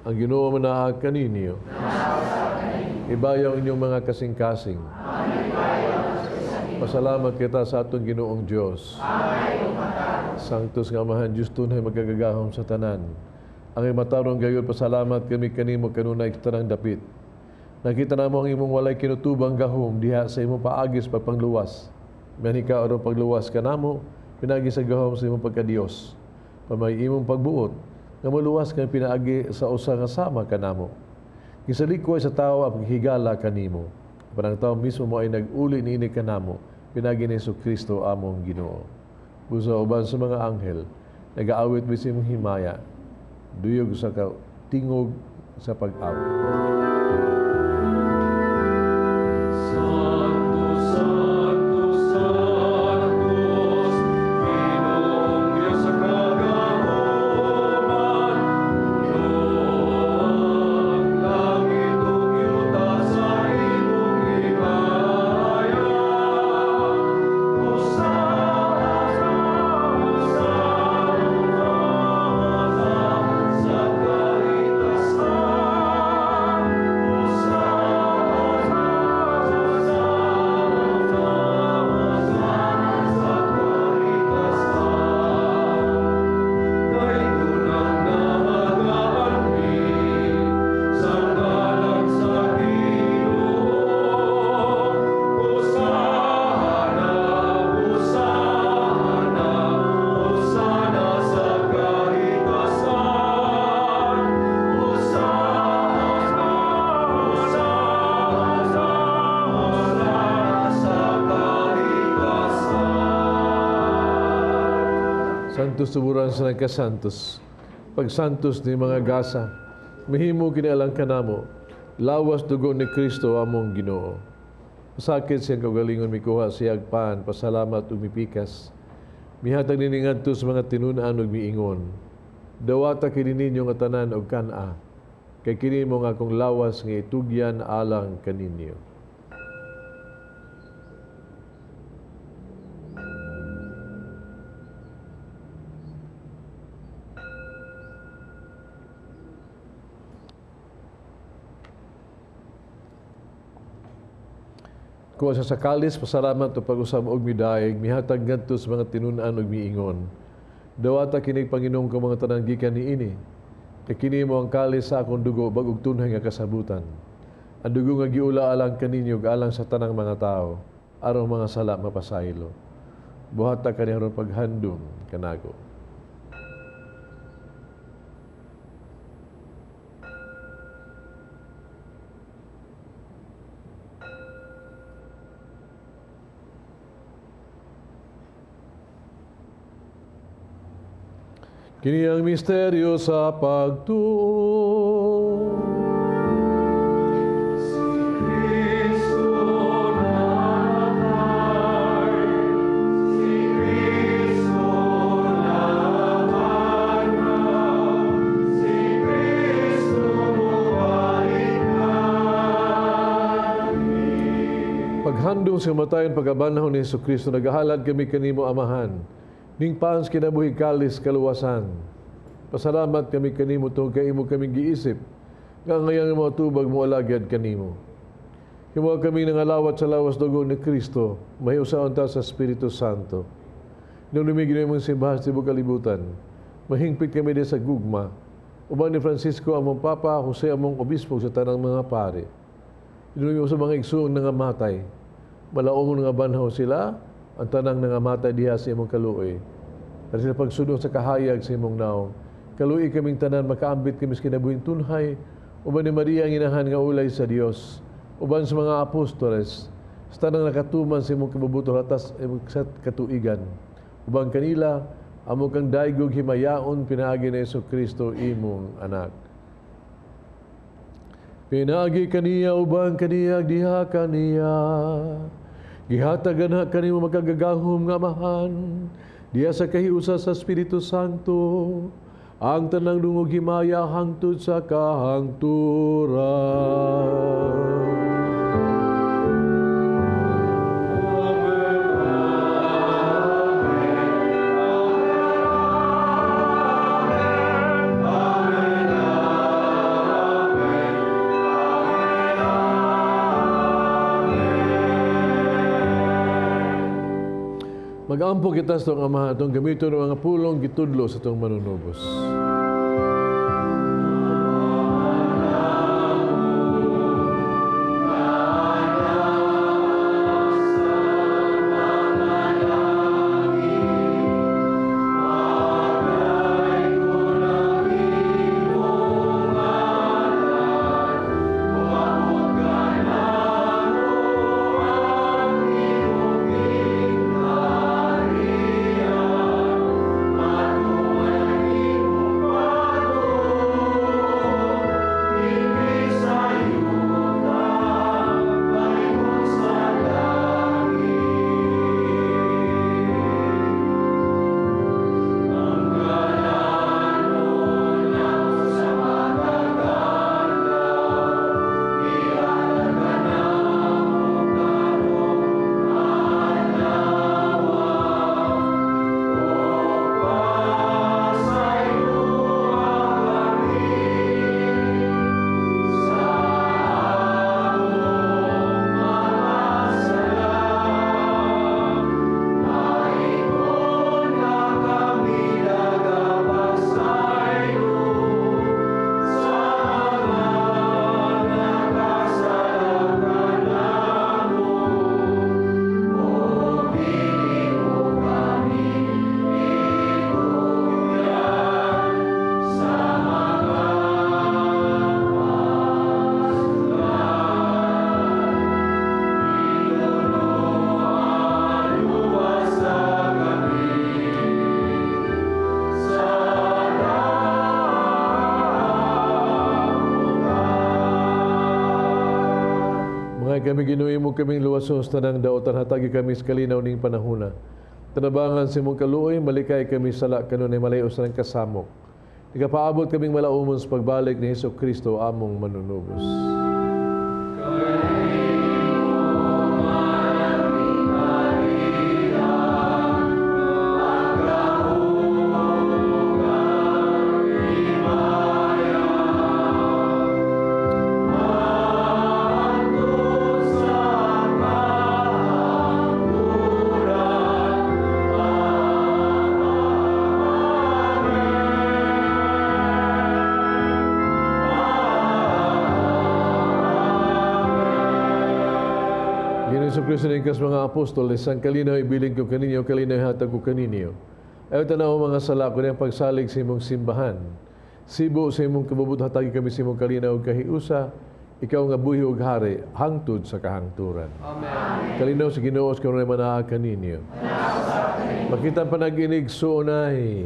Ang Ginoo manaa kaninyo. Ibayaw inyong mga kasing-kasing. Pasalamat kita sa atong Ginoong Dios. Sanctus nga Amahan, Diyos tunay magagagahom sa tanan. Ang matarong gayud, pasalamat kami kanimo kanunay tanang dapit. Nakita namo ang imong walay kinutubang gahom diha sa imong paagis pagpangluwas. Manika aron pagluwas kanamo, pinagi sa gahom sa imong pagkadiyos. Pamay imong pagbuot, nga maluwas kang pinaagi sa usa nga sama kanamo. Gisalikoy sa tawo ang paghigala kanimo. Apan ang tawo mismo mo ay nag-uli niini kanamo, pinagi ni Hesus Kristo among Ginoo. Busa uban sa mga anghel, nagaawit mi sa imong himaya, duyog sa tingog sa pag-awit. Santos tuburan sa nagkasantos, pagsantos ni mga gasa, mahimo kini alang kanamo, lawas dugo ni Kristo among Ginoo. Masakit siyang kaugalingon mikuha siyag pan, pasalamat ug mipikas. Mihatag nini ngadto sa mga tinun-an ug miingon. Dawata kini ninyo nga tanan og kan-a, kay kini mo nga akong lawas nga itugyan alang kaninyo. Kuha siya sa kalis, pasalamat o pag-usab og midaig, mihatag ngadto sa mga tinun-an og miingon. Dawata kinig Panginoon ko mga tanan gikan niini. Kay kini mo ang kalis sa akong dugo bag-ug tunhay nga kasabutan. Ang dugo nga giula alang kaninyo ug alang sa tanang mga tawo, aron mga sala mapasaylo. Buhata kani aron paghandom kanago. Kini ang misteryo sa pagtuo. Si Kristo namatay, si Kristo nabanhaw, si Kristo mubalik kami. Paghandong sa kamatayon pagkabanhaw ni Hesus Kristo, nagahalad kami kanimo Amahan. Ning paans kinabuhi kalis kaluwasan. Pasalamat kami kanimo tungod kay imo kaming giisip nga ngayon mga tubag mo alagad kanimo. Himo kami nangalawat sa lawas dugo ni Kristo, mahiusaon ta sa Espiritu Santo. Nung lumigin imong simbahan sa tibuok kalibutan, mahingpit kami din sa gugma. Uban ni Francisco among Papa, Jose among Obispo sa tanang mga pare. Inulungi mo sa mga igsuong nangamatay. Malaumon nga banhaw sila, ang tanang nangamatay diha sa imong kaluoy. At sila pagsunod sa kahayag sa imong naong. Kaluoy kaming tanan, makaambit kami sa kinabuhing tunhay. Uban ni Maria ang inahan nga ulay sa Dios. Uban sa mga apostoles, sa tanang nakatuman sa imong kabubuto hatas sa katuigan. Uban kanila, Amo kang daigog himayaon pinaagi ni Hesus Kristo imong anak. Pinaagi kaniya uban kaniya diha kaniya. Gihatag na kanimo makagagahom nga Amahan diha sa kahiusa sa Espiritu Santo ang tanang dungog himaya hangtod sa kahangturan. Magampo kita sa itong Amahan, itong gamiton ng mga pulong gitudlo sa itong manunubos. Kami Ginoo mo kaming luwason sa tanang daotan, hatagi kami sa kalinaw ning panahona. Tanabangan sa imong kaluoy, malikay kami sala kanunay malayo sa nang kasamok. Nagapaabot kaming malaumon sa pagbalik ni Hesus Kristo among manunubos. Kristo ning kas mga apostol, isang kalinaw ibilin ko kaninyo, kalinaw hatag ko kaninyo. Ayaw tanaw mga sala ko niyang pagsalig sa imong simbahan. Sibo sa imong kabubut, hatagi kami sa imong kalinaw ug kahiusa, ikaw nga buhi ug hari, hangtod sa kahangturan. Amen. Kalinaw sa Ginoo sa kanunay manaa kaninyo. Makita ang panag-inig suunay.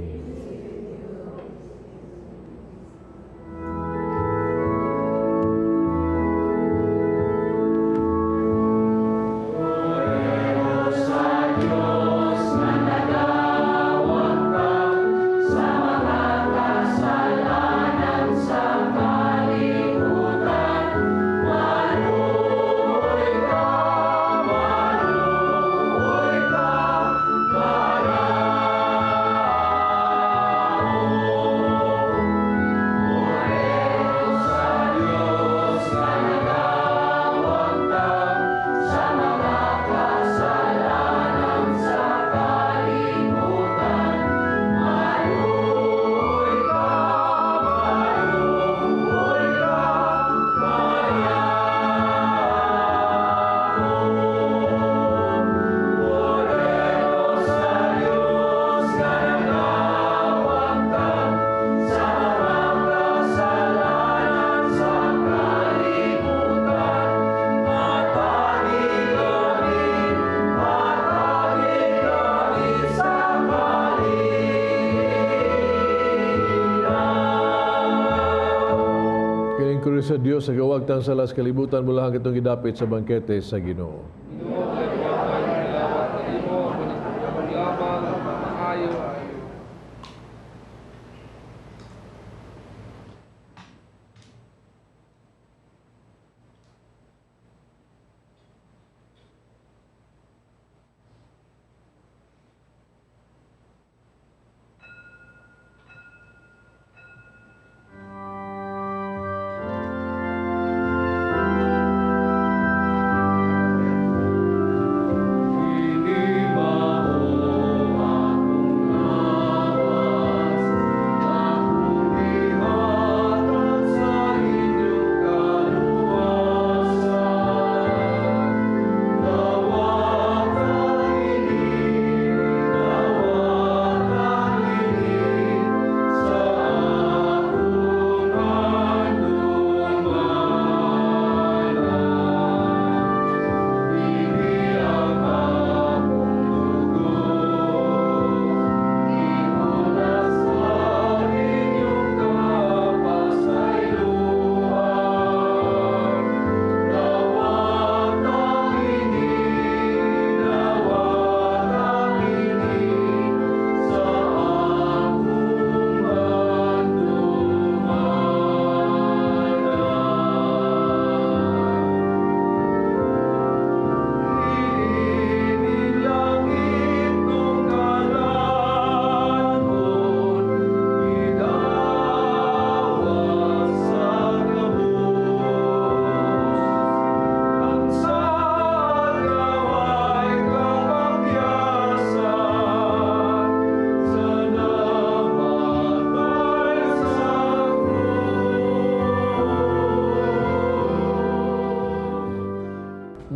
sa Dios, nagawagtang sa las kalibutan, mula ang itong gidapit sa bangkete sa Ginoo.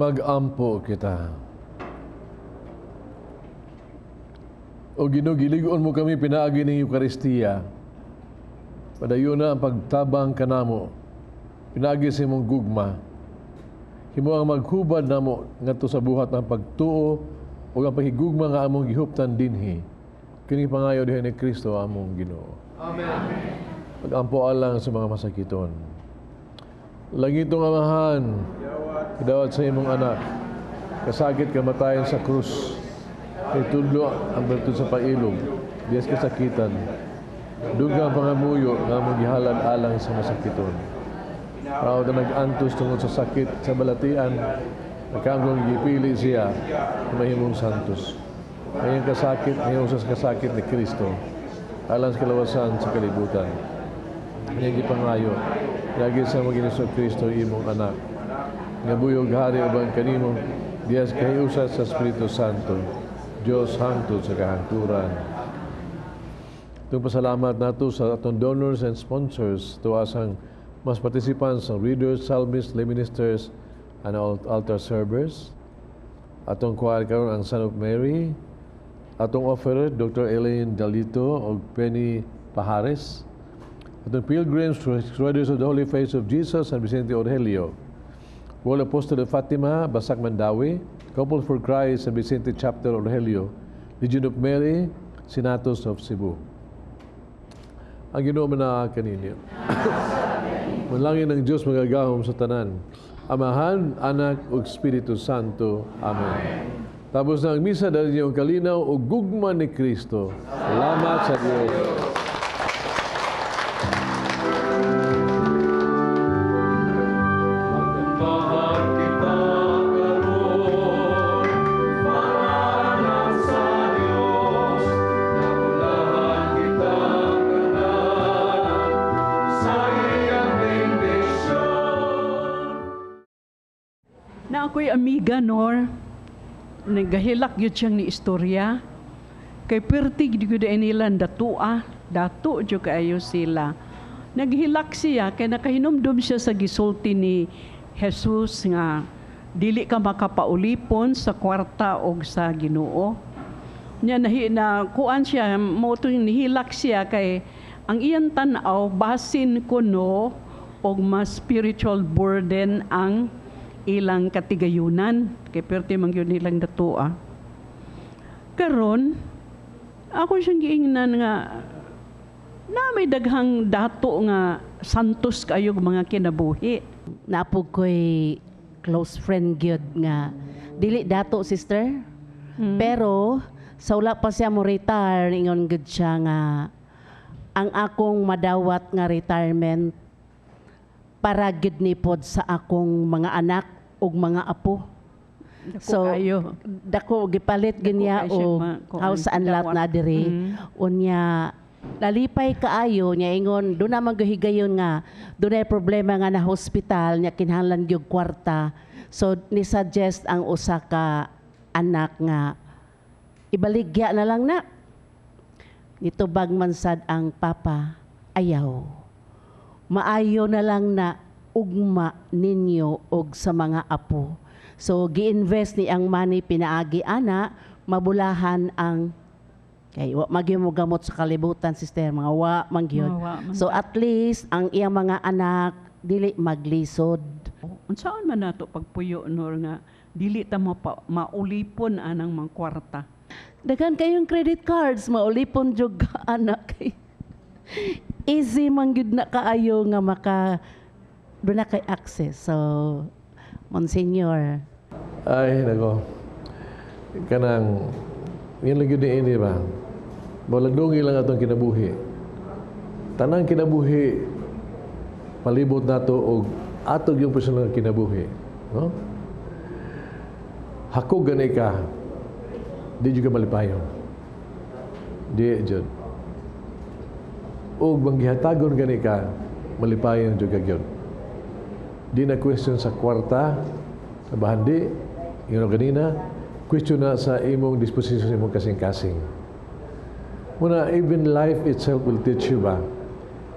Magampo kita. O Ginoo, giligon mo kami pinaagi ning Eukaristiya. Padayon na ang pagtabang kanamo. Pinaagi sa imong gugma. Himo ang maghubad namo ngadto sa buhat ng pagtuo ug ang paghigugma nga among gihuptan dinhi. Kini pangayo diha ni Kristo among Ginoo. Amen. Pagampo alang sa mga masakiton. Langitong Amahan, idawat sa imong anak, kasakit kamatayan sa krus, kay tudlo ang bertud sa pailog, diyas kasakitan, dugang pangamuyo nga among gihalad alang sa masakiton. Raw na nag-antos tungod sa sakit sa balatian, nakaanggong gipili siya mahimong santos. Ngayong kasakit, ngayong sa kasakit ni Kristo, alang sa kalawasan sa kalibutan. Ngayong gipangayo, lagi sa mga Hesus Kristo imong anak, nga buyog hari uban kanimo, diyas kahiusat sa Espiritu Santo, Dios hangtod sa kahangturan. Itong pasalamat nato sa atong donors and sponsors, tuwas ang mas participants, ang readers, psalmists, lay ministers, and all altar servers. Atong choir karon ang Son of Mary, atong offerer, Dr. Elaine Dalito og Penny Pajares, atong pilgrims, Riders of the Holy Face of Jesus, San Vicente Orgelio, World Apostle of Fatima, Basak Mandawi, Couple for Christ, San Vicente Chapter Orgelio, Legion of Mary, Senatus of Cebu. Ang Ginoo man kaninyo. Manlangin ng Diyos magagahom sa tanan. Amahan, Anak, ug Espiritu Santo. Amen. Tapos na ang misa dahil niyong kalinaw ug gugma ni Kristo. Salamat sa Diyos. Na ako'y amiga, Nor, nagahilak yun siyang ni istorya. Kay perti gid gyud nila datua, dato jud kaayo sila. Naghilak siya kay nakahinumdum siya sa gisulti ni Jesus nga dili ka makapaulipon sa kwarta og sa Ginoo. Nya nahi na kuan siya mo nihilak siya kay ang iyang tan-aw basin kuno og mas spiritual burden ang ilang katigayunan kay perti man gyud nilang datua. Karon ako siyang giingnan nga na may daghang dato nga Santos kayo mga kinabuhi. Naa pod ko'y close friend gyud nga dili dato, sister. Pero sa wala pa siya mo retire, ingon gyud siya nga ang akong madawat nga retirement para gyud ni pod sa akong mga anak ug mga apo. Dako So, kayo. Dako gipalit Dako gyud niya kaayo siya og house and lot dawat. Na diri. Unya nalipay kaayo niya, ingon doon na maghigayon nga dunay problema nga na hospital niya, kinahanglan gyud kwarta. So ni suggest ang usa ka anak nga ibaligya na lang na. Nitubag man sad ang papa, "Ayaw, maayo na lang na ugma ninyo og sa mga apo." So gi-invest ni ang money pinaagi ana mabulahan ang kay wa magyud mo gamot sa kalibutan, sister, mga wa man gyud. Wa man. So at least ang iyang mga anak dili maglisod. Unsaon man nato pagpuyo, Nor, nga dili ta maulipon anang mga kwarta? Daghan kayong credit cards, maulipon jud ka anak kay easy man gyud na kaayo nga maka duna kay access. So Monsignor. Ay, nako. Kanang, yun lang yun ini ba? Malandungi lang atong kinabuhi. Tanang kinabuhi, palibot nato og atog yung personal nga kinabuhi. No? Hakog gani ka, di jud ka malipayon. Di jud. Og manggihatagon gani ka, malipayon jud ka gyud. Di na question sa kwarta, sa bahandi, yun ganina, question na sa imong disposition sa imong kasing-kasing. Muna, even life itself will teach you ba?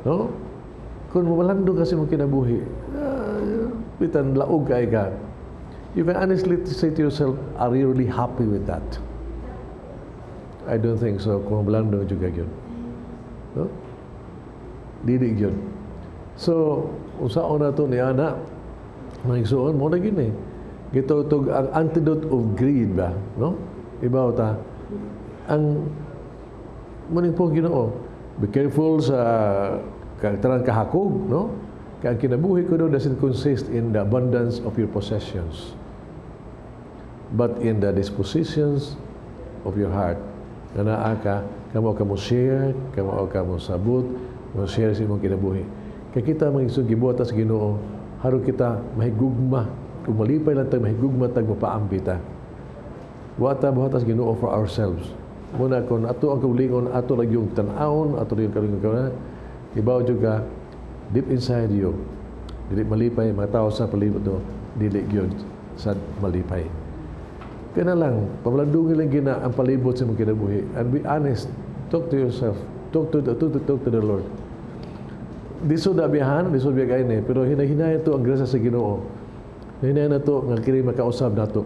No? Kung malandong kasi mong kinabuhi, bitan laog kay ka, you can honestly say to yourself, "Are you really happy with that?" I don't think so. Kung malandong juga yun. No? Dili yun. So, unsaon na to ni ana, mga igsuon, mo na gini. Gitawag ang antidote of greed ba? No? Ibaw ta. Ang muning po Ginoo, be careful sa tanan kahakog, no? Kaya ang kinabuhi ko doesn't consist in the abundance of your possessions, but in the dispositions of your heart. Nga naa ka, kamo ka mo share, kamo ka mo sabot, mo share sa imong kinabuhi. Kaya kita mga igsoon, gibuhat sa Ginoo, aron kita mahigugma, kung malipay lang tag mahigugma tag mapaambi ta. Buhat ta buhat sa Ginoo for ourselves. Muna kung ato ang kaugalingon, ato lang yung tan-awon, ato lang yung kaugalingon, ibaw jud ka, deep inside you, dili malipay, mga tao sa palibot do, dili gyud sa malipay. Kaya na lang, pamalandungin lang gina ang palibot sa imong kinabuhi. And be honest, talk to yourself, talk to the Lord. Lisod na biyahan, lisod biya kayo eh, pero hinahinayan to ang grasya sa Ginoo. Hinahinayan na to nga kini makausab nato.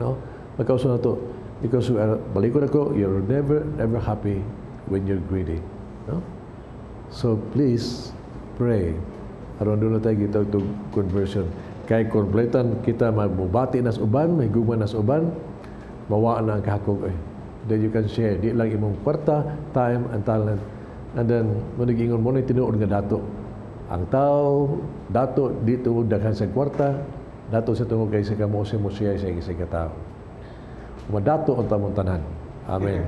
No? Makausab nato. Because balikon ako, you're never ever happy when you're greedy. No? So please pray. Aron duna tayo gitawag to conversion. Kay kompletan kita mabati nas uban, mahigugma nas uban, mawaan na ang kahakog eh. Then you can share. Di lang imong kwarta, time, and talent. And then, manigingon mo na tinuod nga dato. Ang tao, dato, di tungod daghan sa kwarta, dato sa tungod kay sa kamo mo share sa isa ka tao. Madato ang tamong tanan. Amen.